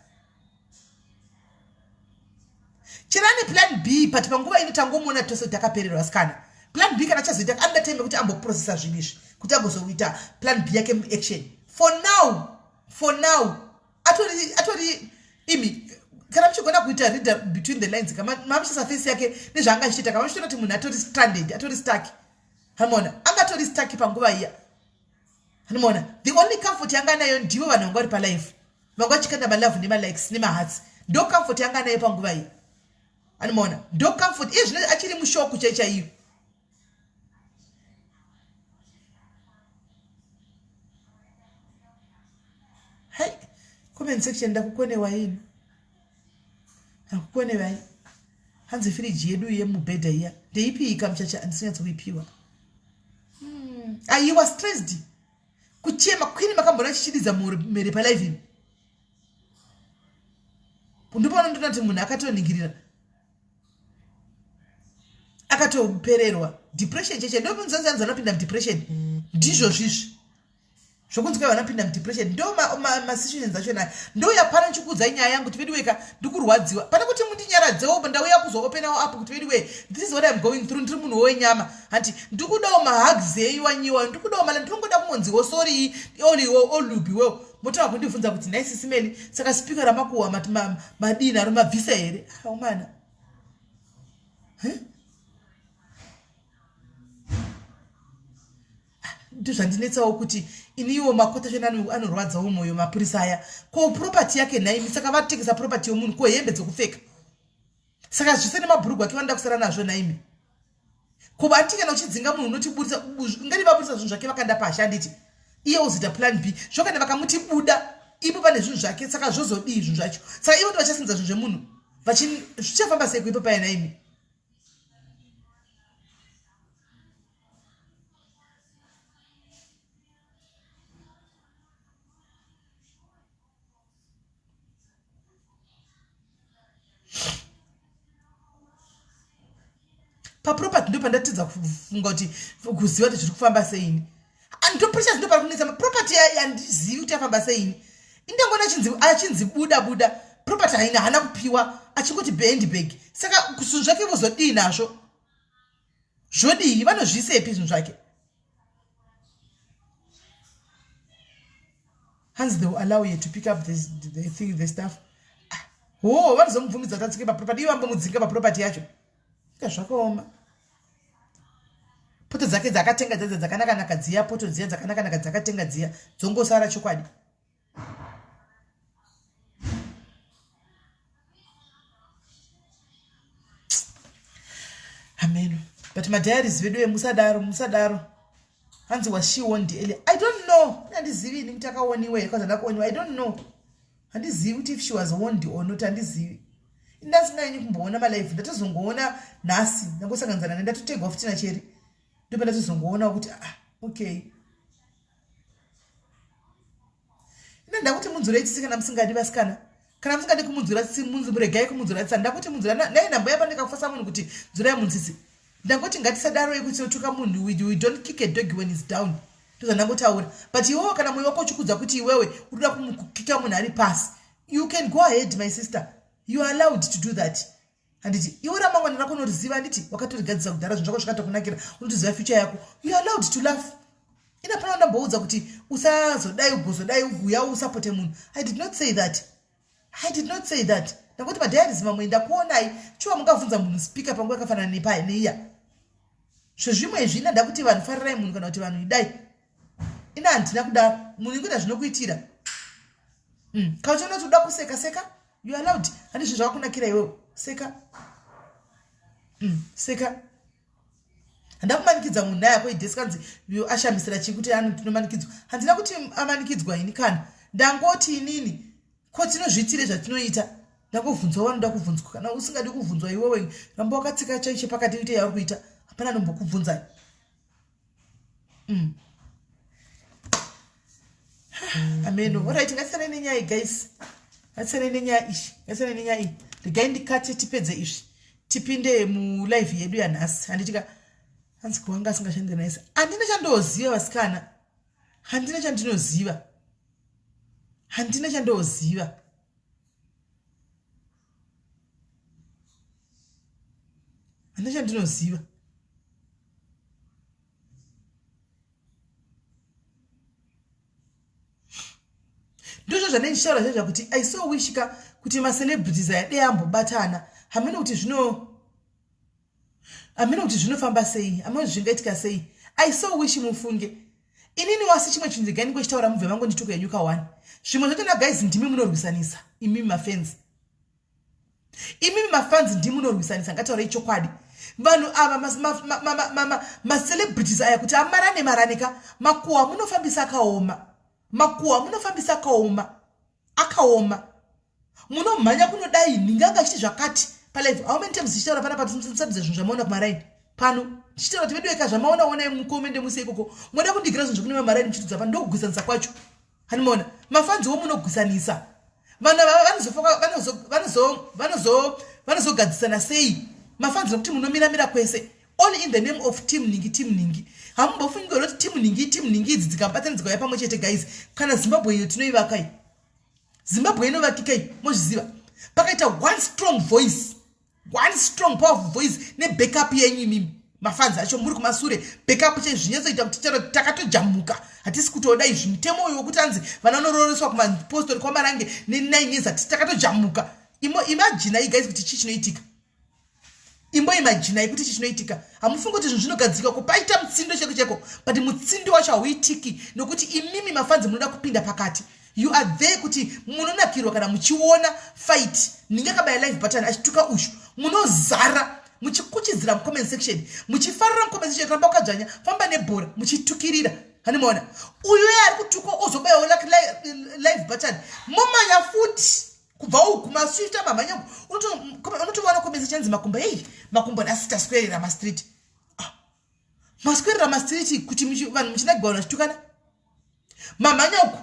chero ane plan b but panguva ino tangomuona tose kuti akapererwa asikana plan b kana chazoita anoda time yekuti amboprocessa zvinhu izvi kuti agozoita plan b yake muaction for now for now atori atori imi kana muchigona kuita reader between the lines mamuchisa face yake nezvaanga achiita kama muchitoona kuti munhu atori stranded atori stuck hamona angatori stuck panguva iya Anomaona the only comfort yanga anayo ndivo vanhu vanga vari palife vanga vachikanda malove nemalikes nemahearts ndo comfort yanga anayo panguva iyi anomaona ndo comfort iye zvino achiri mushoku chai chaiyo hai comment section ndakukonewa ini ndakukonewai hanzi firiji yedu yemubhedha iya ndeipi ika muchacha handisinyatso kuipiwa Ah, he was stressed kuchema kwini makambona chichididza mhere palive imi ndopano ndinoti munhu akatoningirira akatopererwa depression cheche ndomunzanzanzi vanopinda mudepression ndizvo zvizvi zvokunzi kai vanopinda mudepression ndo masituations acho nayo ndouya pano ndichikuudzai nyaya yangu kuti veduweka ndikurwadziwa pane kuti mundinyaradzewo ndauya kuzoopenawo apo kuti veduwe this is what im going through ndiri munhu wenyama hanti ndikudawo mahugs eyu anyiwa ndikudawo mala ndinongoda kungonziwo sorry oliwo olubiwo motanga kundibvunza kuti nhai sisimeli saka speaker ramakuwa madini aro mabvisa here aumana huh? Ndozvandinetsawo kuti iniwo makota chena anorwadzawo moyo mapurisa aya ko property yake nhaimi saka vatengesa property yomunhu ko hembe dzokupfeka saka zvise nemabhurugwa ake vanoda kusara nazvo nhaimi ko vanti kana uchidzinga munhu unotiburitsa ngati vaburitsa zvinhu zvake vakanda pasha handiti iye ozoita plan b zvokana vakamuti buda ipo pane zvinhu zvake saka zvozodii zvinhu zvacho saka ivo ndo vachasimudza zvinhu zvemunhu zvichafamba sei kuipo paya nhaimi paproperty ndo pandatidza kufunga kuti kuziva kuti zviri kufamba seini ndo precious ndo pari kunetsa property handizivi kuti yafamba seini indangona achinzi buda buda property haina haana kupiwa achingoti handbag saka zvinhu zvake vozodii nazvo zvodii vanozviisepi zvinhu zvake hanzi they will allow you to pick up this, the thing, the stuff ah, ho vanozomubvumidza kuti adzike paproperty ivo vambomudzinga paproperty yacho inga zvakaoma poto dzake dzakatenga dzadza dzakanakanaka dziya poto dziya dzakanakanaka dzakatenga dziya dzongosara chokwadi ameno but madiaries vedu musadaro musadaro hanzi was she warned earlier i don't know handizivi ini kuti akaoniwa here kwanzi ndakuoniwa i don't know handizivi kuti if she was warned or not handizivi indasinganyanyi kumboona malive ndatozongoona nhasi ndangosanganidzana ne ndatotegwa futi nacheri ndopa ndatozongoonawo kuti ah okay. Ina ndakuti munzwirei tsitsi kana musingadi vasikana. Kana musingadi kumunzwira tsitsi munzi muregai kumunzwira tsitsi. Ndakuti munzwira naye ndamboya pano ndikafosa munhu kuti nzwirai munhu tsitsi. Ndangoti ngatisadaroi kuti tinotuka munhu we don't kick a dog when he's down. Ndozvandangotaura. But iwewe kana moyo wako uchikudza kuti iwewe unoda kumukika munhu ari pasi. You can go ahead my sister. You are allowed to do that. Handiti iwe ramangwana rako unoriziva handiti wakatorigadzisa kudhara zvinhu zvako zvakatokunakira unotoziva future yako. You are allowed to laugh. Ina pana ndamboudza kuti usazodai ugozodai uguya usapote munhu. I did not say that. I did not say that. Ndangoti madiaries mamwe ndakuonai chuwa mungavhunza munhu speaker panguva yakafanana nepa neiya. Zvezvimwe izvi ina ndakuti vanhu farirai munhu kana kuti vanhu idai. Ina handina kudaro. Munhu ingoita zvinokuitira. Kana uchiona kuti uda kuseka seka you are allowed. Handi zvinhu zvakakunakira iwewe. Seka. Seka. Handina kumanikidza munhu naye ako idesk kanzi ashamisira chii kuti tinomanikidzwa. Handina kuti amanikidzwa ini kana. Ndangoti inini ko tinozviitire zvatinoita. Ndangobvunzwa vanoda kubvunzwa. Kana usingadi kubvunzwa iwewe ramba wakatsika chaiche pakati uite yauri kuita. Hapana anombokubvunzai. Ameno. Alright, ngatisanai nenyaya iyi guys. Ngatisanai nenyaya iyi. Ngatisanai nenyaya iyi. Regai ndikate tipedze izvi. Tipinde mu live yedu yanhasi. Handiti ka hanzi kuwanga asingashandi naye. Handina chandoziva vasikana. Handina chandinoziva. Handina chandoziva. Handina chandinoziva. Ndozvo zvandenge ndichitaura zvezva kuti I so wish ka kuti macelebrities aya dei ambobatana. Hameno kuti zvino hameno kuti zvinofamba sei, hameno kuti zvingaitika sei. I so wish mufunge. Inini wasi chimwe chinhu regai ndingochitaura mubve mangondituka henyu ka one. Zvimwe zvachona guys ndimi munorwisanisa imimi mafans. Imimi mafans ndimi munorwisanisa ngataurei chokwadi. Vanhu ava macelebrities aya kuti amarane marane ka makuhwa munofambisa akaoma. Makuhwa munofambisa akaoma. Akaoma. Munomhanya kunodai nhingi anga achiti zvakati palive. How many times tichitaura panapa musabvisa zvinhu zvamaona kumaraini pano tichitaura kuti vedu eka zvamaona onai mukomende muse ikoko moda kundigira zvinhu zvekune mamaraini muchitudza pano ndokugwisanisa kwacho. Hanimona mafanziwo munogwisanisa vanhu ava vanozogadzisana sei mafanzi nokuti munomiramira kwese all in the name of team ningi team ningi. Hamumbofungi kuti team ningi team ningi idzi dzikabatanidzwa ya pamwe chete guys kana Zimbabwe iyo tinoivaka iyi. Zimbabwe inovakika iyi mozviziva. Pakaita one strong voice, one strong powerful voice ne backup yenyu imimi mafanzi acho muri kumasure backup chei zvinyatsoita kuti chero takatojamuka hatisi kutoda izvi mutemo uyu wekuti anzi vana vanororeswa kumapostori kwamarange ne 9 years hatisi takatojamuka. Imo imagine guys kuti chii chinoitika. Imbo imagine kuti chii chinoitika. Hamufungi kuti zvinhu zvinogadzirika ko paita mutsindo cheko cheko but mutsindo wacho hauitiki nokuti imimi mafanzi munoda kupinda pakati. You are there kuti munonakirwa kana muchiona fight ninge akabaya live button achituka ushu munozara muchikuchidzira mucomment section muchifarira mucomment section ramba wakadzvanya famba nebhora muchitukirira. Hanimaona uyu ari kutukwa ozobayawo live button momanya futi kubva uku maswifta mamhanya uku unotovaona comment section makumbo hey makumbo nhasi taswerera mastreet. Maswerera mastreet kuti vanhu muchinagwa vanhu vachitukana mamhanya uku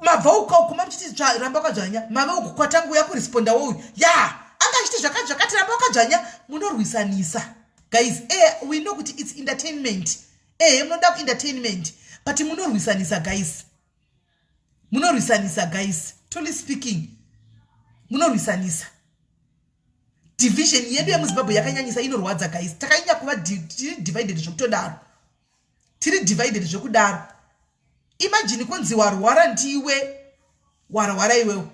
mabva uku uku mamuchiti ramba wakadzvanya mave uku kwatangu uya kuresponda wouyu ya anga achiti zvakati zvakati ramba wakadzvanya munorwisanisa guys. We know kuti it's entertainment. Munoda entertainment but munorwisanisa guys. Munorwisanisa guys. Truly speaking munorwisanisa. Division yedu yemuZimbabwe yakanyanyisa inorwadza guys. Takanyanya kuva tiri divided zvekutodaro. Tiri divided zvekudaro. Imagine kunzi warwara ndiwe warwara iwewe.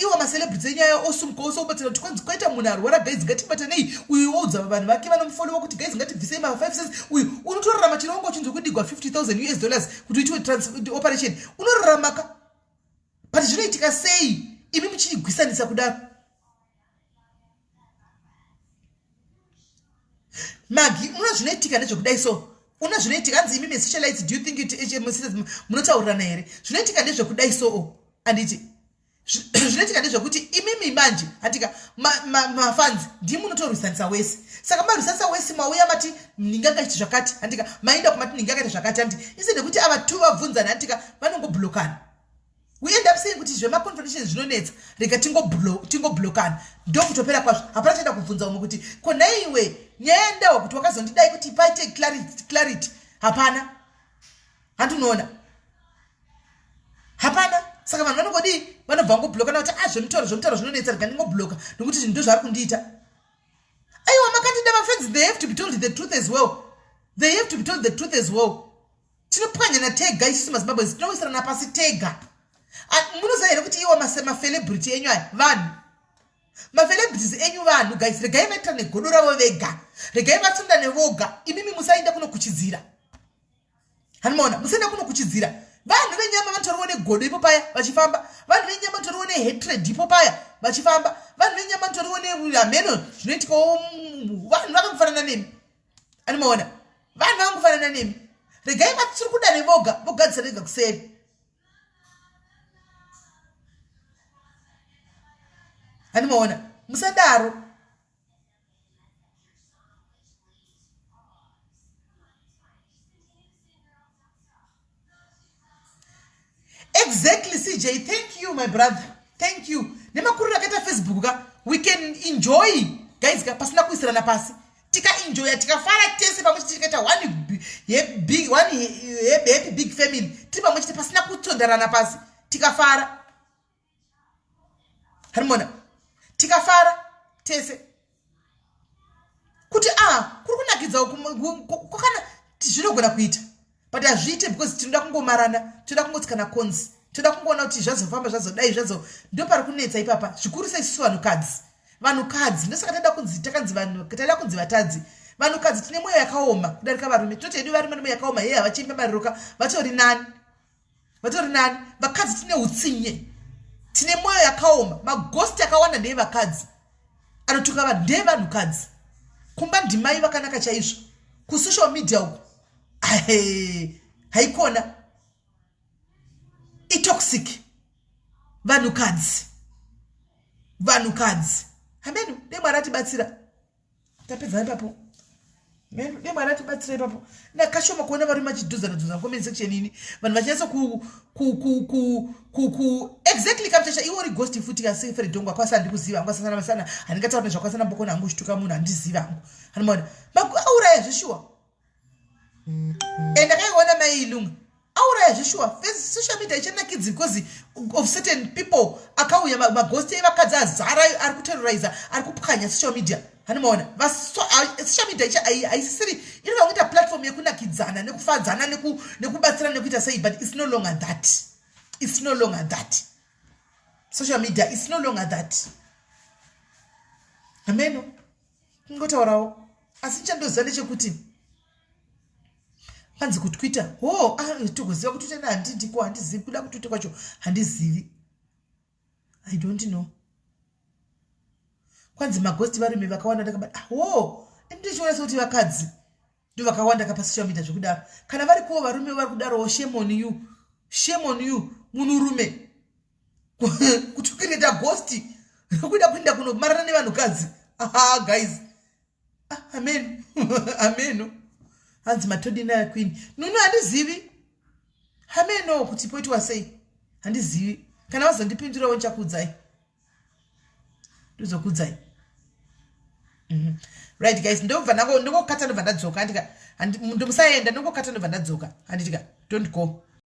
Iwo macelebrities enyaya osumuka osobatsira kuti kwanzi kwaita munhu arwara guys ngatibatanei. Uyu woudza vanhu vake vanomufollowa kuti guys ngatibvisei ma 5 cents. Uyu unotorarama chirongo uchinzwa kudigwa 50,000 US dollars kuti uitwe operation. Unorarama ka. But zvinoitika sei imi muchigwisanisa kudaro? Magi, una zvinoitika ndezvekudai so. Una zvinoitika hanzi imi mesocialites do you think it munotaurirana here? Zvinoitika ndezvekudai so. Anditi zvinoitika ndezvekuti imimi manje handika mafans ndimi munotorwisanisa wese. Saka marwisanisa wese mauya mati ninga akaita zvakati handika maenda kumati ninga akaita zvakati handi instead yekuti ava two vabvunzana handika vanongoblokana. We end up saying kuti zvemaconfrontations zvinonetsa, rega tingoblokana, ndokutopera kwazvo. Hapana chaenda kubvunza umwe kuti ko naiwe nyaya yandawa kuti wakazondidai kuti paite clarity. Hapana, handinoona hapana. Saka vanhu vanongodii? Vanobva vangobloka kuti a ah, zvemutauro zvinonetsa, rega ndingobloka nokuti zvinhu ndo zvaari kundiita. Aiwa, makandida mafans, they have to be told the truth as well. They have to be told the truth as well. Tinopwanyana tega isusu maZimbabwe, tinowisirana pasi tega. Munoziva here kuti iwo macelebrity enyu aya vanhu, macelebrities enyu vanhu, guys? Regai vaitira negodo ravo vega, regai vatsondane voga. Imimi musaenda kunokuchidzira, hanimaona? Musaenda kunokuchidzira. Vanhu venyama vanotoriwo negodo ipo paya vachifamba. Vanhu venyama vanotoriwo nehatred ipo paya vachifamba. Vanhu venyama vanotoriwo nehameno zvinoitikawo. Vanhu vakangofanana nemi, animaona? Vanhu vakangofanana nemi. Regai vatsiri kudane voga, vogadzisa vega kuseri, animaona? Musadaro. Exactly, CJ, thank you, my brother, thank you. Nemakuriro akaita Facebook ka, we can enjoy, guys ka, pasina kuisirana pasi. Tikaenjoya, tikafara tese pamwe chete, tikaita one happy big family tiri pamwe chete pasina kutsondarana pasi, tikafara, harimona? Tikafara tese kuti a ah, kuri kunakidza kwakana, zvinogona kuita, but hazviite because tinoda kungomarana, tinoda kungotsikana konzi, toda kungoona kuti zvazofamba, zvazodai, zvazo. Ndo pari kunetsa ipapa zvikuru seisusu vanhukadzi. Vanhukadzi, ndosaka taida kunzi, takanzi vanhu, taida kunzi vatadzi. Vanhukadzi tine mwoyo yakaoma kudarika varume. Tinoti hedu varume nemwoyo yakaoma, heye, havachimba mariroka, vatori nani, vatori nani. Vakadzi tine utsinye, tine mwoyo yakaoma. Magosti akawanda ndeyevakadzi, anotuka vanhu ndeyevanhukadzi. Kumba ndimai vakanaka chaizvo, kusocial media uku haikona, itoxic. Vanhukadzi, vanhukadzi, hamenu. Dai Mwari atibatsira. Tapedza ipapo. Dai Mwari atibatsira ipapo. Ndakashoma kuona varume vachidhuzana dhuzana comment section ini, vanhu vachinyatsa ku ku ku ku ku ku exactly kamuchacha. Iwe uri ghost futi kasi Fredongo akwasi handikuziva hangu, asasana masana, handingataura nezvakwasana mbokona hangu uchituka munhu, handiziva hangu, handimaona auraya zveshuwa. And akaiona mai Ilunga auraya zveshuwa. Social media ichanakidzi because of certain people akauya, magosti evakadzi azara, ari kuterroriza, ari kupwanya social media, hanimaona? Social media haisisiri, inoda kuita platform yekunakidzana, nekufadzana, nekubatsirana, nekuita sei, but it's no longer that. It's no longer that. Social media is no longer that. Ameno, kungotaurawo, asi chandoziva ndechekuti panzi kutwitter ho, ah, togoziva kutwitter na handindiko, handizivi kuda kutwitter kwacho, handizivi, I don't know. Kwanzi magosti varume vakawanda ndakabata ho, ndichiona sekuti vakadzi ndo vakawanda kapasocial media zvekudaro. Kana vari kuwo varume vari kudarowo, shame on you, shame on you. Munhurume kutukireta ghost rekuda kuenda kunomarana nevanhukadzi. Aha, guys. Ah, amen, ameno. Hanzi matodina queen nunu, handizivi, hameno kuti poitwa sei, handizivi. Kana vazondipindurawo ndichakuudzai, ndozokuudzai. Right guys, ndobva ndongokata, ndobva ndadzoka, handika? Musaenda, ndongokata, ndobva ndadzoka, handitika? Don't go.